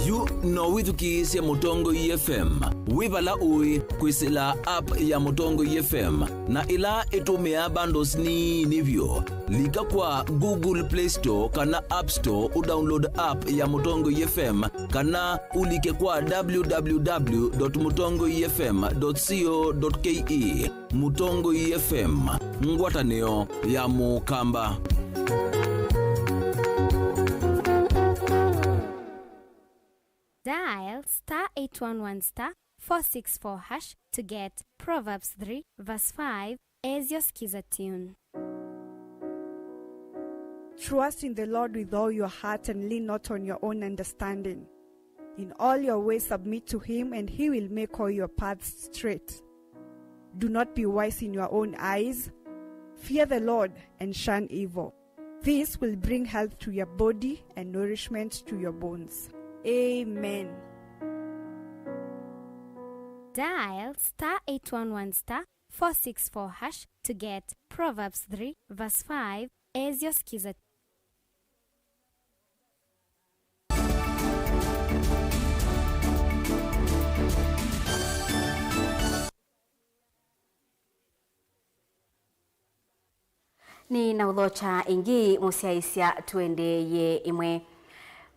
Yu no wĩthukĩĩsye Mũtongoi F M wĩ vala ũĩ kwĩsĩla app ya Mũtongoi F M na ĩla ĩtũmĩaa bundles nini vyũ. Lika kwa Google Play Store kana App Store ũdownload app ya Mũtongoi F M kana ũlike kwa w w w dot mũtongoi f m dot co dot k e. Mũtongoi F M, ngwatanĩo ya Mũkamba. Dial star eight one one star four six four hash to get Proverbs three verse five as your Skiza tune. Trust in the Lord with all your heart and lean not on your own understanding. In all your ways submit to him, and he will make all your paths straight. Do not be wise in your own eyes. Fear the Lord and shun evil. This will bring health to your body and nourishment to your bones. Amen. Dial star eight one one star four six four hash to get Proverbs three verse five as your Skiza. Nĩ na ũthokya ĩngĩ mũsyaĩĩsya tũendeeye ĩmwe.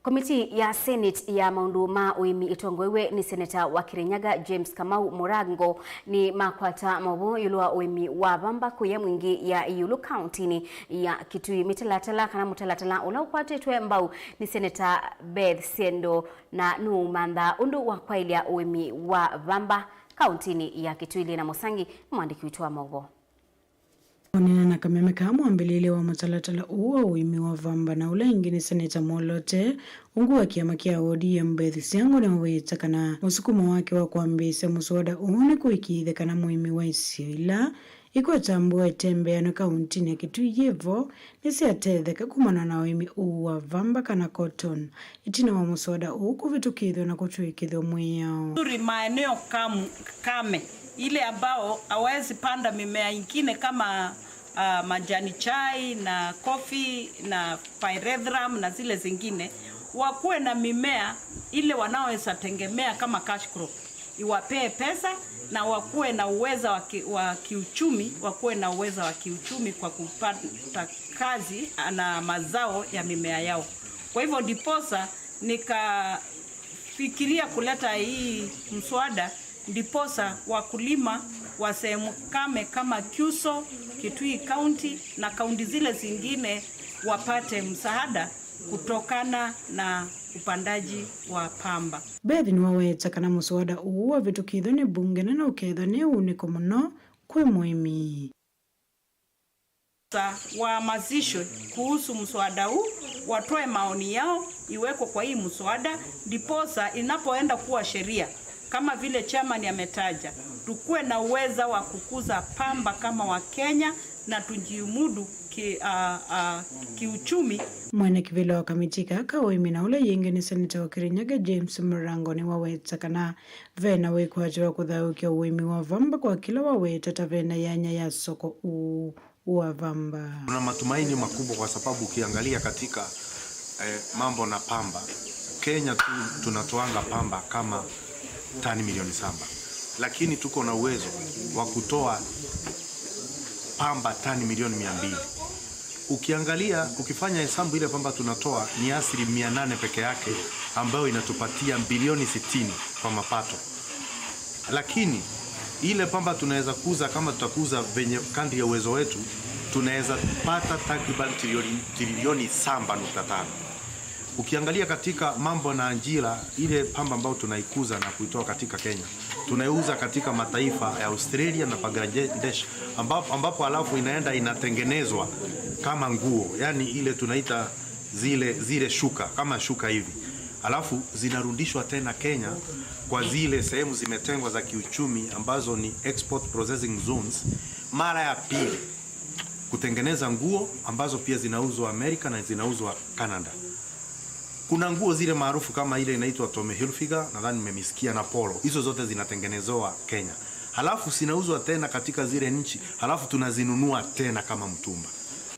Komiti ya Senate ya maũndũ ma ũĩmi ĩtongoew'e nĩ Seneta wa Kirinyaga James Kamau Mũrango nĩ makwata maũvoo ĩũlũ wa ũĩmi wa vamba kũya mwingĩ ya ĩũlũ kaũntĩnĩ ya Kitui. Mĩtalatala kana mũtalatala ũla ũkwatĩtwe mbau nĩ Seneta Beth Siendo na nũũmantha ũndũ wa kwaĩlya ũĩmi wa vamba kaũntĩnĩ ya Kitui. Lina Mũsangi nĩ mwandĩki witũ wa maũvoo. Kũneena na kameme ka mwambĩlĩĩlyo wa mũtalatala ũũ wa ũĩmi wa vamba na ũla ĩngĩ nĩ Seneta Mwolote, ungu wa kĩama kya O D M Beth Siango nĩwaweta kana mũsukumo wake wa kwambĩĩsya mũswada ũũ nĩ kũĩkĩĩthya kana mũĩmi wa isio ila ikwata mbua ĩte mbeanũ kaũntĩnĩ ya Kitui yĩ vo nĩsyatetheka kumana na ũĩmi ũũ wa vamba kana cotton. Ĩtina wa mũswada ũũ kũvĩtũkĩthw'a na kũtw'ĩkĩthw'a mwĩao. Zuri maeneo kamu, kame, ile ambao hawezi panda mimea ingine kama, ah, majani chai na coffee na pyrethrum na zile zingine, wakuwe na mimea ile wanaoweza tegemea kama cash crop, iwapee pesa na wakuwe na uweza wa ki-, wa kiuchumi, wakuwe na uweza wa kiuchumi kwa kupata kazi na mazao ya mimea yao. Kwa hivyo ndiposa nikafikiria kuleta hii mswada, ndiposa wakulima wa sehemu kame kama Kyuso, Kitui County na kaunti zile zingine wapate msaada kutokana na upandaji wa pamba. Beth nĩwaweta kana mũswada ũũ wavĩtũkĩthw'a nĩ mbunge na ũkethwa nĩ ũunĩko mũno kwĩ mũĩmi. Wahamasishwe kuhusu mswada huu, watoe maoni yao, iwekwe kwa hii mswada, ndiposa inapoenda kuwa sheria, kama vile chairman ametaja, tukuwe na uweza wa kukuza pamba kama Wakenya na tujimudu ki-, a, a, kiuchumi. Mwene kĩvĩla wa kamiti ka ũĩmi na ũla yĩngĩ nĩ seneta wa Kirinyaga James Mũrango nĩwaweta kana ve na wĩkwatyo wa kũthaũkya ũĩmi wa vamba kwa kĩla waweta ta ve na yanya ya soko ũũ wa vamba. Tuna matumaini makubwa kwa sababu ukiangalia katika, eh, mambo na pamba, Kenya tu tunatoanga pamba kama tani milioni saba, lakini tuko na uwezo wa kutoa pamba tani milioni mia mbili. Ukiangalia, ukifanya hesabu, ile pamba tunatoa ni asilimia nane peke yake, ambayo inatupatia bilioni sitini kwa mapato. Lakini ile pamba tunaweza kuuza, kama tutakuuza venye kadri ya uwezo wetu, tunaweza pata takriban trilioni, trilioni saba nukta tano. Ukiangalia katika mambo na ajira, ile pamba ambayo tunaikuza na kuitoa katika Kenya, tunaiuza katika mataifa ya Australia na Bangladesh, ambapo, ambapo alafu inaenda inatengenezwa kama nguo, yani ile tunaita zile, zile shuka, kama shuka hivi, alafu zinarudishwa tena Kenya kwa zile sehemu zimetengwa za kiuchumi ambazo ni export processing zones, mara ya pili kutengeneza nguo ambazo pia zinauzwa Amerika na zinauzwa Canada. Kuna nguo zile maarufu kama ile inaitwa Tommy Hilfiger, nadhani mmemisikia, na Polo. Hizo zote zinatengenezewa Kenya. Halafu zinauzwa tena katika zile nchi, halafu tunazinunua tena kama mtumba.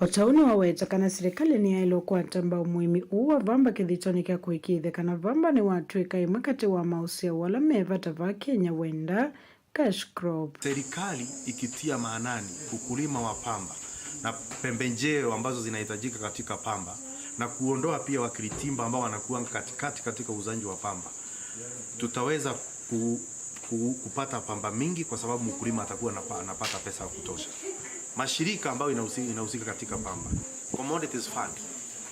O ta ũu nĩwaweta kana silikalĩ nĩyaĩle ũkwata mbau mũĩmi ũũ wa vamba kĩthitonĩ kya kũĩkĩĩthya kana vamba nĩwatw'ĩka ĩmwe katĩ wa maũseo ala me vata vaa Kenya wenda cash crop. Serikali ikitia maanani ukulima wa pamba na pembejeo ambazo zinahitajika katika pamba na kuondoa pia wakiritimba ambao wanakuwa katikati katika uuzaji wa pamba, tutaweza ku, ku, kupata pamba mingi kwa sababu mkulima atakuwa anapa-, anapata pesa ya kutosha. Mashirika ambayo inahusi-, inahusika katika pamba, Commodities Fund,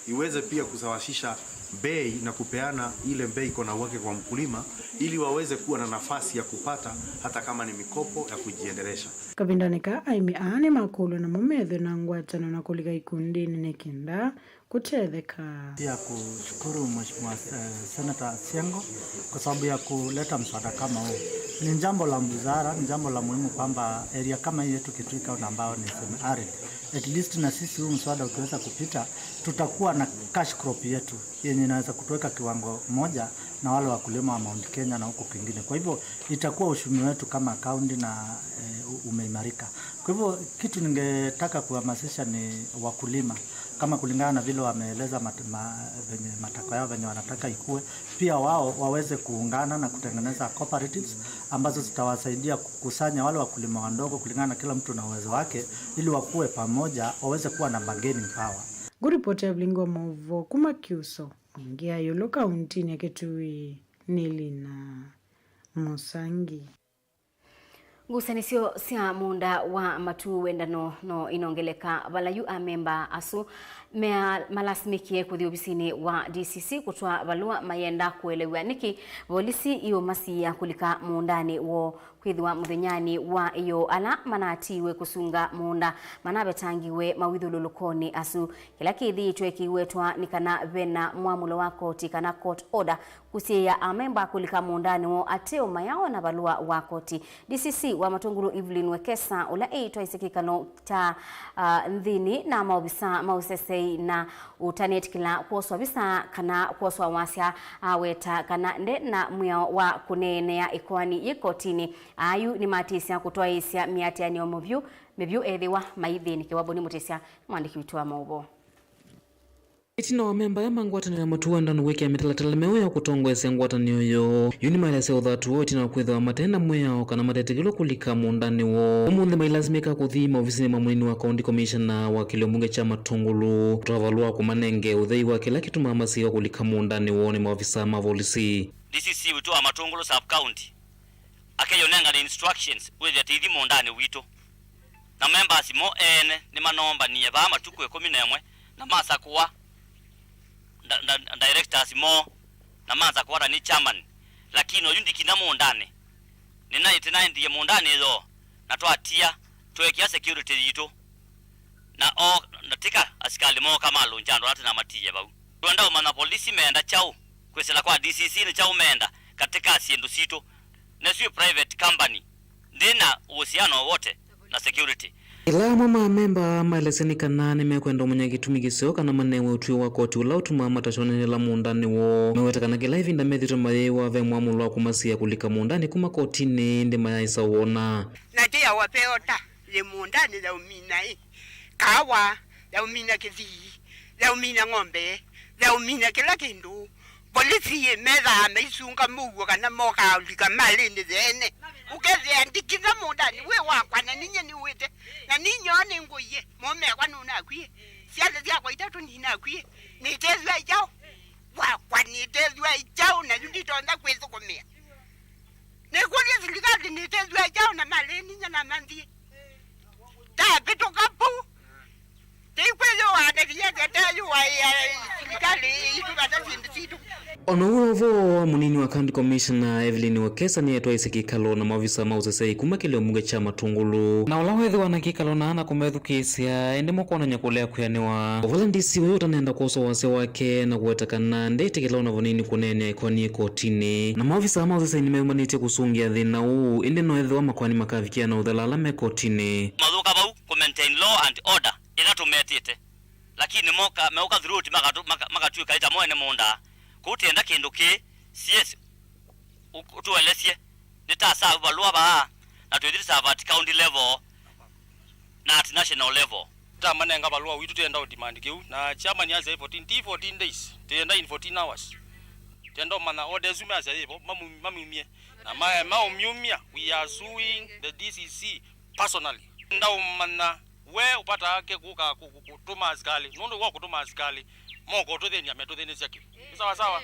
iweze pia kusawasisha bei na kupeana ile bei iko na uhakika kwa mkulima ili waweze kuwa na nafasi ya kupata hata kama ni mikopo ya kujiendelesha. Kavindanĩ kaa, aĩmi aa nĩmakũlw'a namo methwe na ngwatanĩo na kũlika ikundinĩ nĩ kenda kũtetheka. Pia kushukuru Mheshimiwa, eh, Senator Siango kwa sababu ya kuleta mswada kama huu. Ni jambo la busara, ni jambo la muhimu kwamba area kama hii yetu Kitui County ambayo ni semi-arid, At least na sisi huu mswada ukiweza kupita, tutakuwa na cash crop yetu yenye inaweza kutuweka kiwango moja na wale wakulima wa Mount Kenya na huko kwingine. Kwa hivyo itakuwa uchumi wetu kama kaunti na, eh, umeimarika. Kwa hivyo kitu ningetaka kuhamasisha ni wakulima, kama kulingana na vile wameeleza mat-, ma-, venye matakwa yao venye wanataka ikue, pia wao waweze kuungana na kutengeneza cooperatives ambazo zitawasaidia kukusanya wale wakulima wadogo kulingana na kila mtu na uwezo wake, ili wakuwe pamoja, waweze kuwa na bargaining power. Ngũripoti ya vilingi wa maũvoo kuma Kyuso, Ngia Yũlũ, kauntinĩ ya Kitui, nĩ Lina Mũsangi. Ngusanĩsyo sya mũũnda wa matu wendano no inongeleka vala yu amemba asu mea-, malasimĩkie kũthi ovisinĩ wa D C C kũtwaa valũa mayenda kũelew'a nĩkĩ volisi iũmasiĩa kũlika mũũndanĩ woo, kwĩthĩwa mũthenyanĩ wa ĩyoo ala manatiiwe kũsunga mũũnda manavetangiwe mawĩthyũlũlũkonĩ asu. Kĩla kĩthĩĩtwe kĩiwetwa nĩ kana ve na mwamũlo wa koti kana court order kũsiĩĩa amemba kũlika mũũndanĩ woo ateo mayaona valũa wa koti. D C C wa Matũngũlũ Evelyn Wekesa, ũla ĩitwaisye kĩkalo kya, ah, nthĩnĩ na maovisa ma ũsesei na ũtanetĩkĩla kwoswa visa kana kwoswa wasya, aweta kana nde na mwĩao wa kũneenea ĩkoani yĩ kotinĩ. Ayu nĩmatĩsya kũtwaĩĩsya mĩatĩanĩo mĩvyũ, mĩvyũ ethĩwa maithĩnĩkĩwa. Boni Mũtĩsya, mwandĩki witũ wa maũvoo. Ĩtina wa amemba aya ma ngwatanĩo ya matu wendano kwĩkĩa mĩtalatala mĩao ya kũtongoesya ngwatanĩo yoo, yu nĩmaelesya ũthatu woo ĩtina wa kwĩthĩwa mate na mwĩao kana matetĩkĩlwe kũlika mũũndanĩ woo. Ũmũnthĩ mailasimĩka kũthi maovisinĩ ma mũnini wa County Commissioner wa kĩlio mbunge kya Matũngũlũ kũtwaa valũa kũmanenge ũthei wa kĩla kĩtumaa masiĩwa kũlika mũũndanĩ woo nĩ maovisa ma volisi. D C C witũ wa Matũngũlũ sub county akeyonengane instructions wĩthĩa tĩithi mũũndanĩ witũ. Na members mo ene nĩmanombanie vaa matukũ ĩkũmi na ĩmwe na masakũa nda-, nda-, directors moo na masakũa ta nĩ chairman. Lakini oyu ndikinya mũũndanĩ. Nĩnaĩ-, tĩnaendie mũũndanĩ yoo na twatia, tweekĩa security yitũ. Na o, na tika asikalĩ mooka malũngya andũ ala tĩnamatiie vau. Twenda ũmanya polisi meenda kyaũ, kwĩsĩla kwa D C C nĩ kyaũ meenda katika syĩndũ sitũ. Nesyo private company ndĩ na uhusiano wowote na security. Ĩla amwe ma amemba maelesya nĩ kana nĩmekwenda ũmanya kĩtumi kĩseo kana manewe ũtwi wa koti ũla ũtumaa matasyonanĩla mũũndanĩ woo. Meweta kana kĩla ĩvinda methĩĩtwe mayĩwa ve mwamũlo wa kũmasiĩa kũlika mũũndanĩ kuma kotinĩ, ĩndĩ mayaaĩsa wona. Na kĩyawa peota yĩ mũũndanĩ yaũmina ĩ, kaawa, yaũmina kĩthii, yaũmina ng'ombe, yaũmina kĩla kĩndũ. Polisi methaa maisunga mũuo kana mokaa ũlika malĩnĩ yeene. Ũkethĩa ndikinya mũũndanĩ wĩ wakwa na ninyie nĩwĩte. Na ninyoo nĩngũie, mũũme wakwa nũnakwie. Syana syakwa itatũ ninakwie. Nĩtethw'a ĩ kyaũ? Wakwa nĩtethw'a ĩ kyaũ na yu nditonya kwĩthũkũmĩa? Nĩkũlye silikalĩ nĩtethw'a ĩ kyaũ na malĩninya na manthi. Tapĩtũka vau. Tĩkwĩyũaa na vinya tũteyũaĩa silikalĩ itũ vata syĩndũ sitũ. O na ũu ũvoo wa mũnini wa County Commissioner Evelyn Wekesa nĩetwaisye kĩkalo na maovisa ma ũsesei kuma kĩlio mbunge kya Matũngũlũ. Na ũla wethĩwa na kĩkalo na ana kũmethukĩĩsya, ĩndĩ mũkwonany'a kũlea kwĩanĩwa. O vala D C ũyũ ũtanenda kwoswa wasya wake na kũweta kana ndeĩtĩkĩla o na vanini kũneenea ĩkoani kotinĩ. Na maovisa ma ũsesei nĩmeyũmanĩtye kũsũngĩa thĩna ũũ, ĩndĩ no ethĩwa makoani makavikĩa na ũthela ala me kotinĩ. Mathũka vau kũ maintain law and order ĩla tũmetĩte. Lakini moka, meũka through ti makatu-, maka-, makatw'ĩka ĩta mwene mũũnda. Kũu tĩenda kĩndũ kĩĩ, C S, ũ-, ũtũelesye. Nĩtasavu valũa vaa, na twĩthi tũsava at county level na at national level. Tamanenga valũa witũ tĩenda ũ demand kĩu, na chairman asya fourteen, ti fourteen days, tĩenda in fourteen hours. Tĩenda ũmanya order ĩsu measya yĩvo, mamu-, mamyumie. Na ma-, maũmyumya, we are suing the D C C personally. Ndaũmanya we ũpataa ke kũka kũ-, kũ-, kũtũma asikalĩ, nũndũ wa kũtũma asikalĩ, moko ũtũthĩny'a metũthĩnĩsya kĩu. Nĩ sawa sawa?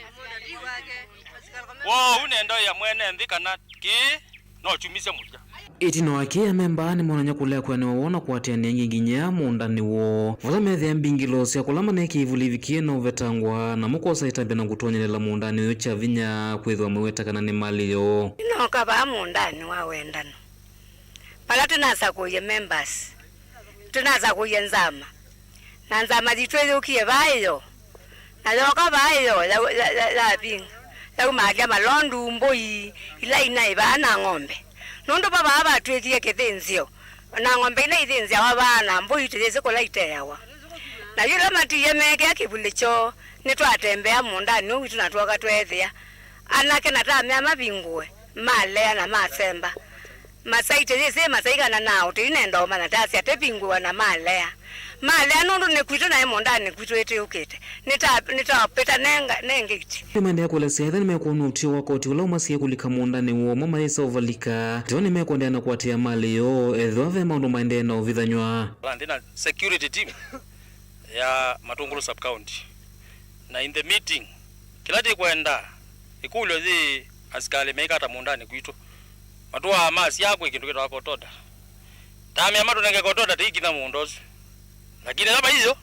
Woo, ũu nenda ya mwene nthĩ kana kĩĩ no kyumisye mũthya. Ĩtina wa kĩĩ, amemba nĩmonany'a kũlea kwĩanĩwa woo na kũatĩanĩa ĩngĩ nginya mũũndanĩ woo. Vala methĩa mbingĩlo sya kũla manekĩe ivuli ivikĩe na ũvetangwa, namo kwosa ĩtambya na kũtonyelela mũũndanĩ ũyũ kya vinya kwĩthĩwa maiweta kana nĩ malĩ yoo. Nĩnooka vaa mũũndanĩ wa wendano. Vala tũnasakũie members, tũnasakũie nzama, na nzama yitũ yĩyũkie vaa ĩyo, na yooka vaa ĩyo, ya, ya, ya, yavinga, yaumaalya malondu, mbũi, ila inaĩ vaa na ng'ombe. Nũndũ va vaa vatw'ĩkie kĩthĩnzĩo, Na ng'ombe ila ithĩnzĩawa vaa na mbũi tũyĩsĩ kũla iteawa. Na yĩla matiie meekĩa kĩvulĩ kyoo, nĩtwatembea mũũndanĩ ũũ witũ na twooka tweethĩa anake na tamea mavingũe, malea na masemba. Masai tũyĩsĩ Masai kana nao, tũinenda ũmanya tasya tũvingũwa na malea. Malea nũndũ nĩ kwitũ naĩ mũũndanĩ kwitũ ĩtwĩũkĩte. Nĩta-, nĩtapĩta nenga, nengĩti. Nĩmaendeea kũelesya ethĩwa nĩmekwona ũtw'ĩo wa koti ũla ũmasiĩe kũlika mũũndanĩ woo mo mayĩsa ũvalika, ethĩwa nĩmekũendeea na kũatĩĩa malĩ yoo ethĩwa ve maũndũ maendee na ũvithanyw'a. Nthĩ na security team ya Matungulu sub county. Na in the meeting, kĩla tĩkwenda, ĩkũlyo yĩ asikalĩ meikata mũũndanĩ kwitũ. Matũaa masyaa kwĩ kĩndũ kĩtawa court order. Tamea matũnenge court order tĩikinya mũũnda ũsu. Lakini ĩla vaiyo,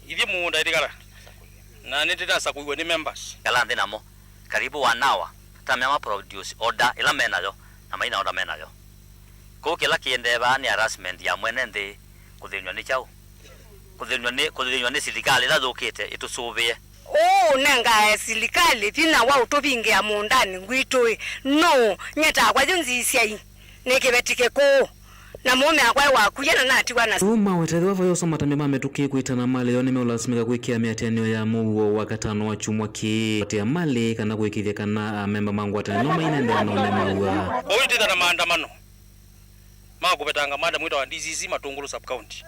ithyĩ mũũnda ĩtĩkala. Na nĩtĩnasakũiwe nĩ members. Kala nthĩ namo, karibu one hour, tamea ma produce order ĩla menayo, na maina order menayo. Kũu kĩla kĩendee vaa nĩ harassment ya mwene nthĩ, kũthĩnw'a nĩ kyaũ? Kũthĩnw'a nĩ, kũthĩnw'a nĩ silikalĩ ĩla yũkĩte ĩtũsũvĩe. Ũũ ũnengae silikalĩ vinya wa ũtũvingĩa mũũndanĩ ngwitũ-ĩ, nũũ? Nyie takwa yu nzisyai nĩ kĩveti kĩkũũ, na mũũme akwa e wakuya na natiwa na. Yu maweta ethĩwa vai ũsa matambya ma mĩtũkĩ kwĩtana malĩ yoo nĩmeũlasimĩka kwĩkĩa mĩatĩanĩo ya mũuo Wakatano wa kyumwa kĩĩ, kũatĩĩa malĩ kana kũĩkĩĩthya kana amemba ma ngwatanĩo mainendeea na ũnene maw'a. Kwoou itwĩtha na maandamano ma kũvetanga madam wĩtawa D C C Matungulu sub county.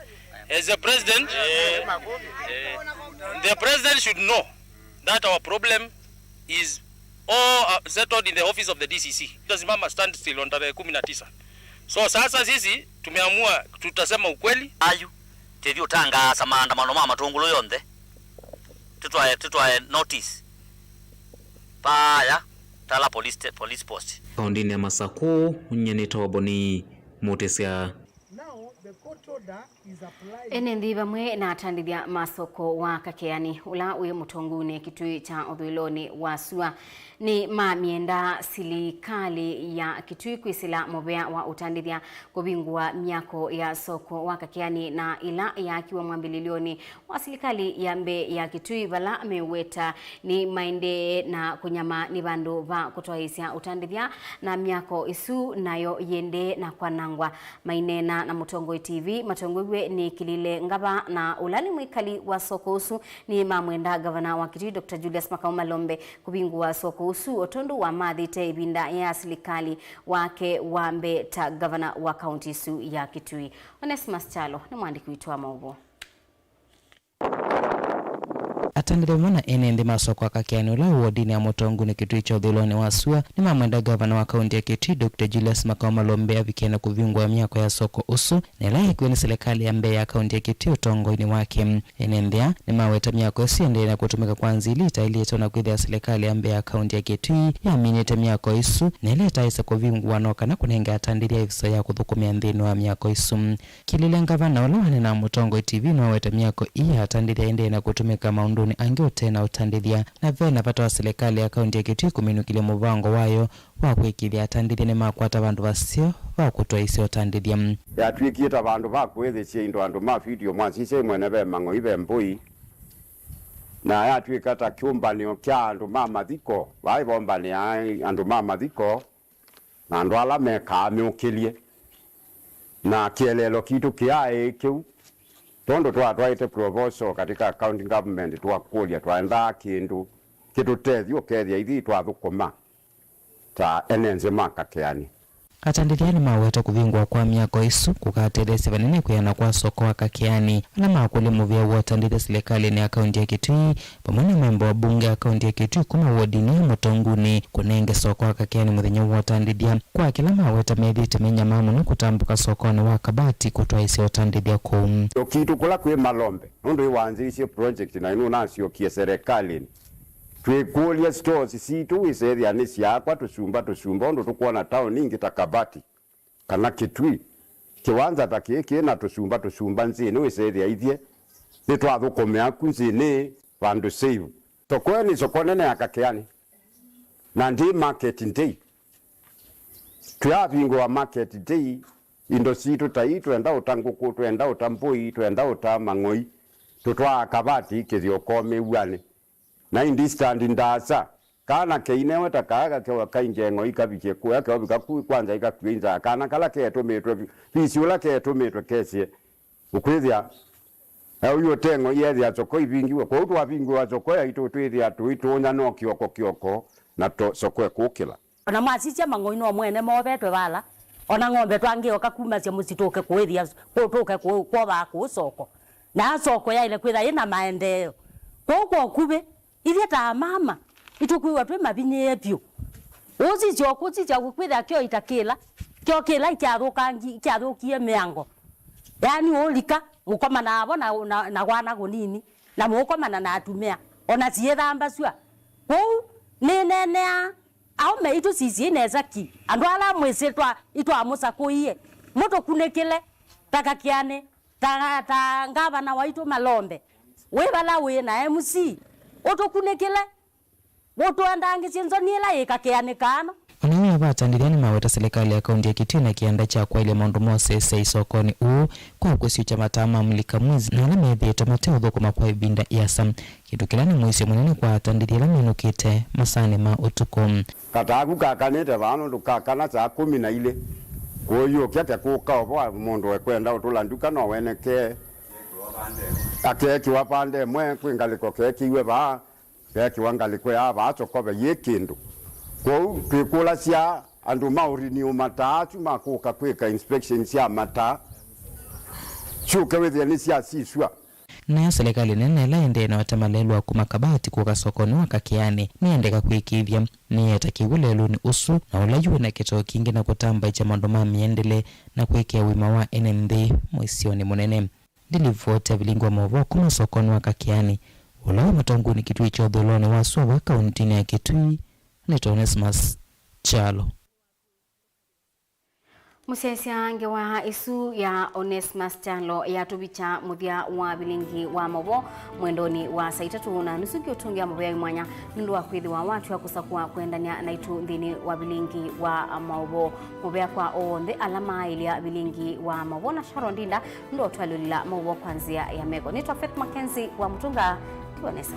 As a president, the president should know that our problem is all, uh, settled in the office of the D C C. Tutasimama standstill on tarehe kumi na tisa. So sasa sisi tumeamua tutasema ukweli. Ayu, tĩthi ũtangaasa maandamano ma Matungulu yonthe. Tũtwae, tũtwae notice paaya Tala police, police post. Kaũndĩnĩ ya Masakũ, nyie nĩtawa Boni Mũtĩsya. Now, the court order is applied. Ene nthĩ vamwe na atandĩthya ma soko wa Kakeani, ũla wĩ Mũtongunĩ kĩtuĩ kya ũthũĩlonĩ wa sua, nĩ mamyenda silikalĩ ya kĩtuĩ kwĩsĩla mũvea wa ũtandĩthya kũvingũa myako ya soko wa Kakeani na ĩla yaakiwa mwambĩlĩlyonĩ wa silikalĩ ya mbee ya kĩtuĩ, vala meweta nĩ maendee na kũnyama nĩ vandũ va kũtwaĩĩsya ũtandĩthya na myako ĩsu nayo yĩendee na kwanangwa. Maineena na Mũtongoi T V, matongoew'e nĩ Kĩlile Ngava na ũla nĩ mwĩkali wa soko ũsu, nĩ mamwenda ngavana wa Kitui, Doctor Julius Makau Malombe, kũvingũa soko ũsu o tondũ wamathĩte ĩvinda ya silikalĩ wake wa mbee ta ngavana wa kaunti ĩsu ya Kitui. Onesmus Kyalo nĩ mwandĩki witũ wa maũvoo. Atandĩthya vamwe na ene nthĩ ma soko wa Kakeani ũla wĩ wodinĩ ya Mũtongunĩ kĩtuĩ kya ũthũĩlonĩ wa sua nĩmamwenda ngavana wa kaunti ya Kitui, Doctor Julius Makau Malombe, avikĩe na kũvingũa myako ya soko ũsu, na ĩla yeekiwe nĩ silikalĩ ya mbee ya kaunti ya Kitui ũtongoinĩ wake. Ene nthĩ aa nĩmaweta myako ĩsu ĩendee na kũtũmĩka kwa nzĩa ila itaĩlĩte, na kwĩthĩa silikalĩ ya mbee ya kaunti ya Kitui yaminĩte myako ĩsu, na ĩla ĩtaaĩse kũvingũa no kana kũnenge atandĩthya ĩvisa ya kũthũkũmĩa nthĩnĩ wa myako ĩsu. Kĩlile ngavana ũla waneenaa na Mũtongoi T V nĩwaweta myako ii ya atandĩthya ĩendee na kũtũmĩka maũndũnĩ angĩ ũtee na ũtandĩthya, na ve na vata wa silikalĩ ya kaunti ya Kitui kũminũkĩlya mũvango wayo wa kũĩkĩĩthya atandĩthya nĩmakwata vandũ vaseo va kũtwaĩĩsya ũtandĩthya. Yatw'ĩkie ta vandũ va kũĩthĩsya indo andũ ma video, mwasisya imwene ve mang'oi, ve mbũi, na yatw'ĩka ta kĩũmbanĩo kya andũ ma mathiko, vai vombanĩaa andũ ma mathiko na andũ ala mekaa myũkĩlye. Na kĩeleelo kitũ kĩaĩ kĩu, tondũ twatwaĩte proposal katika county government, twakũlya twaendaa kĩndũ kĩtũtethye ũkethĩa ithyĩ twathũkũma ta ene nthĩ ma Kakeani. Atandĩthya nĩmaweta kũvingũa kwa myako ĩsu kũkatetheesya vanene kwĩana kwa soko wa Kakeani. Ala makũlya mũvea wa ũtandĩthya silikalĩnĩ ya kaunti ya Kitui, vamwe na memba wa mbunge ya kaunti ya Kitui kuma wodinĩ ya Mũtongunĩ kũnenge soko wa Kakeani mũthenya wa ũtandĩthya, kwa kĩla maweta methĩĩte me nyamaa mũno kũtambũka sokonĩ wa Kabati kũtwaĩĩsya ũtandĩthya kũu. Kitũ kũla kwĩ Malombe, nũndũ ĩwanzĩĩsye project na ĩnũnasyokie serikalĩnĩ. Twĩkũlya stores sitũ wĩsethĩa nĩ syaakwa tũsumba tũsumba, ũndũ tũkwona taoni ingĩ ta Kabati kana Kitui, kĩwanza ta kĩĩ kĩ na tũsumba tũsumba nzĩnĩ, wĩsethĩa ithyĩ nĩtwathũkũmĩa ku nzĩnĩ vandũ save. Soko ĩĩ nĩ soko nene ya Kakeani, na ndĩ market day. Twĩavingũa market day, indo sitũ ta ii, twenda ũta ngũkũ, twenda ũta mbũi, twenda ũta mang'oi, tũtwaa Kabati kĩthyokomĩw'anĩ. Na ĩndĩ stand ndaasa, Kana keinewe ta kaa gakewa kaingeng'o ikavikye kũya keovika ku kwanza ikakue inzaa. Kana kala ketũmĩtwe, fisi ũla ketũmĩtwe kesye ũkwĩthĩa. Eũyu ũteng'o iethĩa soko ivingiwe. Kwoou twavingĩwa soko yaitũ twĩthĩa tũitũũnya no kĩoko kĩoko na to soko ĩkũkĩla. Ona mwasisya mang'oi no mwene movetwe vala, ona ng'ombe twangĩoka kumasya mũsyĩ tũke kũĩthĩa, kũ- tũke kũ- kwovaa kũu soko. Na soko yaĩle kwĩtha yĩ na maendeeo. Kwoou kwa ũkuvĩ, ithyĩ ta amama, nĩtũkwĩw'a twĩ mavinyĩĩe vyũ. Ũsisya ũkũsisya kwĩthĩa kyo itakĩla, kyo kĩla ikyathũkangi- ikyathũkie mĩango. Yaani ũlika, mũkomanaa vo na, na, na kwana kũnini, na mũkomana na atumĩa, ona siĩthamba sua. Kwoou, nĩneeneaa Aũme aitũ sisyai nesa ki, andũ ala mwĩsĩ twa- itwamũsakũie, mũtũkunĩkĩle ta Kakeani, ta, ta ngavana waitũ Malombe, wĩ vala wĩ na M C, ũtũkunĩkĩle, ũtũendangĩsye nzoni ĩla yĩ Kakeani kaano. Ona yu ava atandĩthya nĩmaweta silikalĩ ya kaunti ya Kitui na kĩanda kya kwaĩlya maũndũ ma ũseseai sokonĩ ũũ kwa kũsyũkya mataa ma mũlika mwizi na ala methĩĩtwe mateũthũkũma kwa ĩvinda ĩasa. Kĩndũ kĩla nĩ mũisyo mũnene kwa atandĩthya ala menũkĩte masaanĩ ma ũtukũ. Kataa ku kakanĩte vaa nũndũ kakana saa kũmi na ilĩ. Kũyũkya kekũka ũvo mũndũ ekwenda ũtũla nduka no wenekee. Akeekĩwa pande ĩmwe kwĩ ngalĩko keekĩiwe vaa, keekĩwa ngalĩko ya vaa tũkove yĩ kĩndũ. Kwoou twĩkũlasya andũ ma ũrini ũmataa asu ma kũka kwĩka inspection sya mataa syũke wĩthĩe nĩsyasisw'a. Nayo silikalĩ nene ĩla ĩendee na ũtema lelũ wa kuma Kabati kũka sokonĩ wa Kakeani nĩyendeka kwĩkĩĩthya nĩyeta kĩw'ũ lelũnĩ ũsu, na ũla yu wĩna kĩtoo kingĩ na kũtambaĩkya maũndũ ma mĩendele na kũĩkĩĩa ũima wa ene nthĩ mũisyonĩ mũnene. Nĩ livoti ya vilingi wa maũvoo kuma sokonĩ wa Kakeani, ũla wĩ Matonguinĩ Kitui kya ũthũĩlonĩ wa sua wa kauntinĩ ya Kitui, nĩ Onesmus Kyalo. Mũsyaĩĩsya ngewa ĩsu ya Onesmus Kyalo yatũvikya mũthya wa vilingi wa maũvoo mwendonĩ wa saa itatũ na nusu. Ngĩũtũngĩa mũvea wĩ mwanya nũndũ wa kwĩthĩwa watw'a kũsakũa kũendany'a naitũ nthĩnĩ wa vilingi wa maũvoo. Mũvea kwa onthe ala maaĩlya vilingi wa maũvoo na Sharon Ndinda nũndũ wa ũtwalyũlĩla maũvoo kwa nzĩa ya meko. Nĩtwa Faith Mackenzie wa Mũtũnga. Twonesa.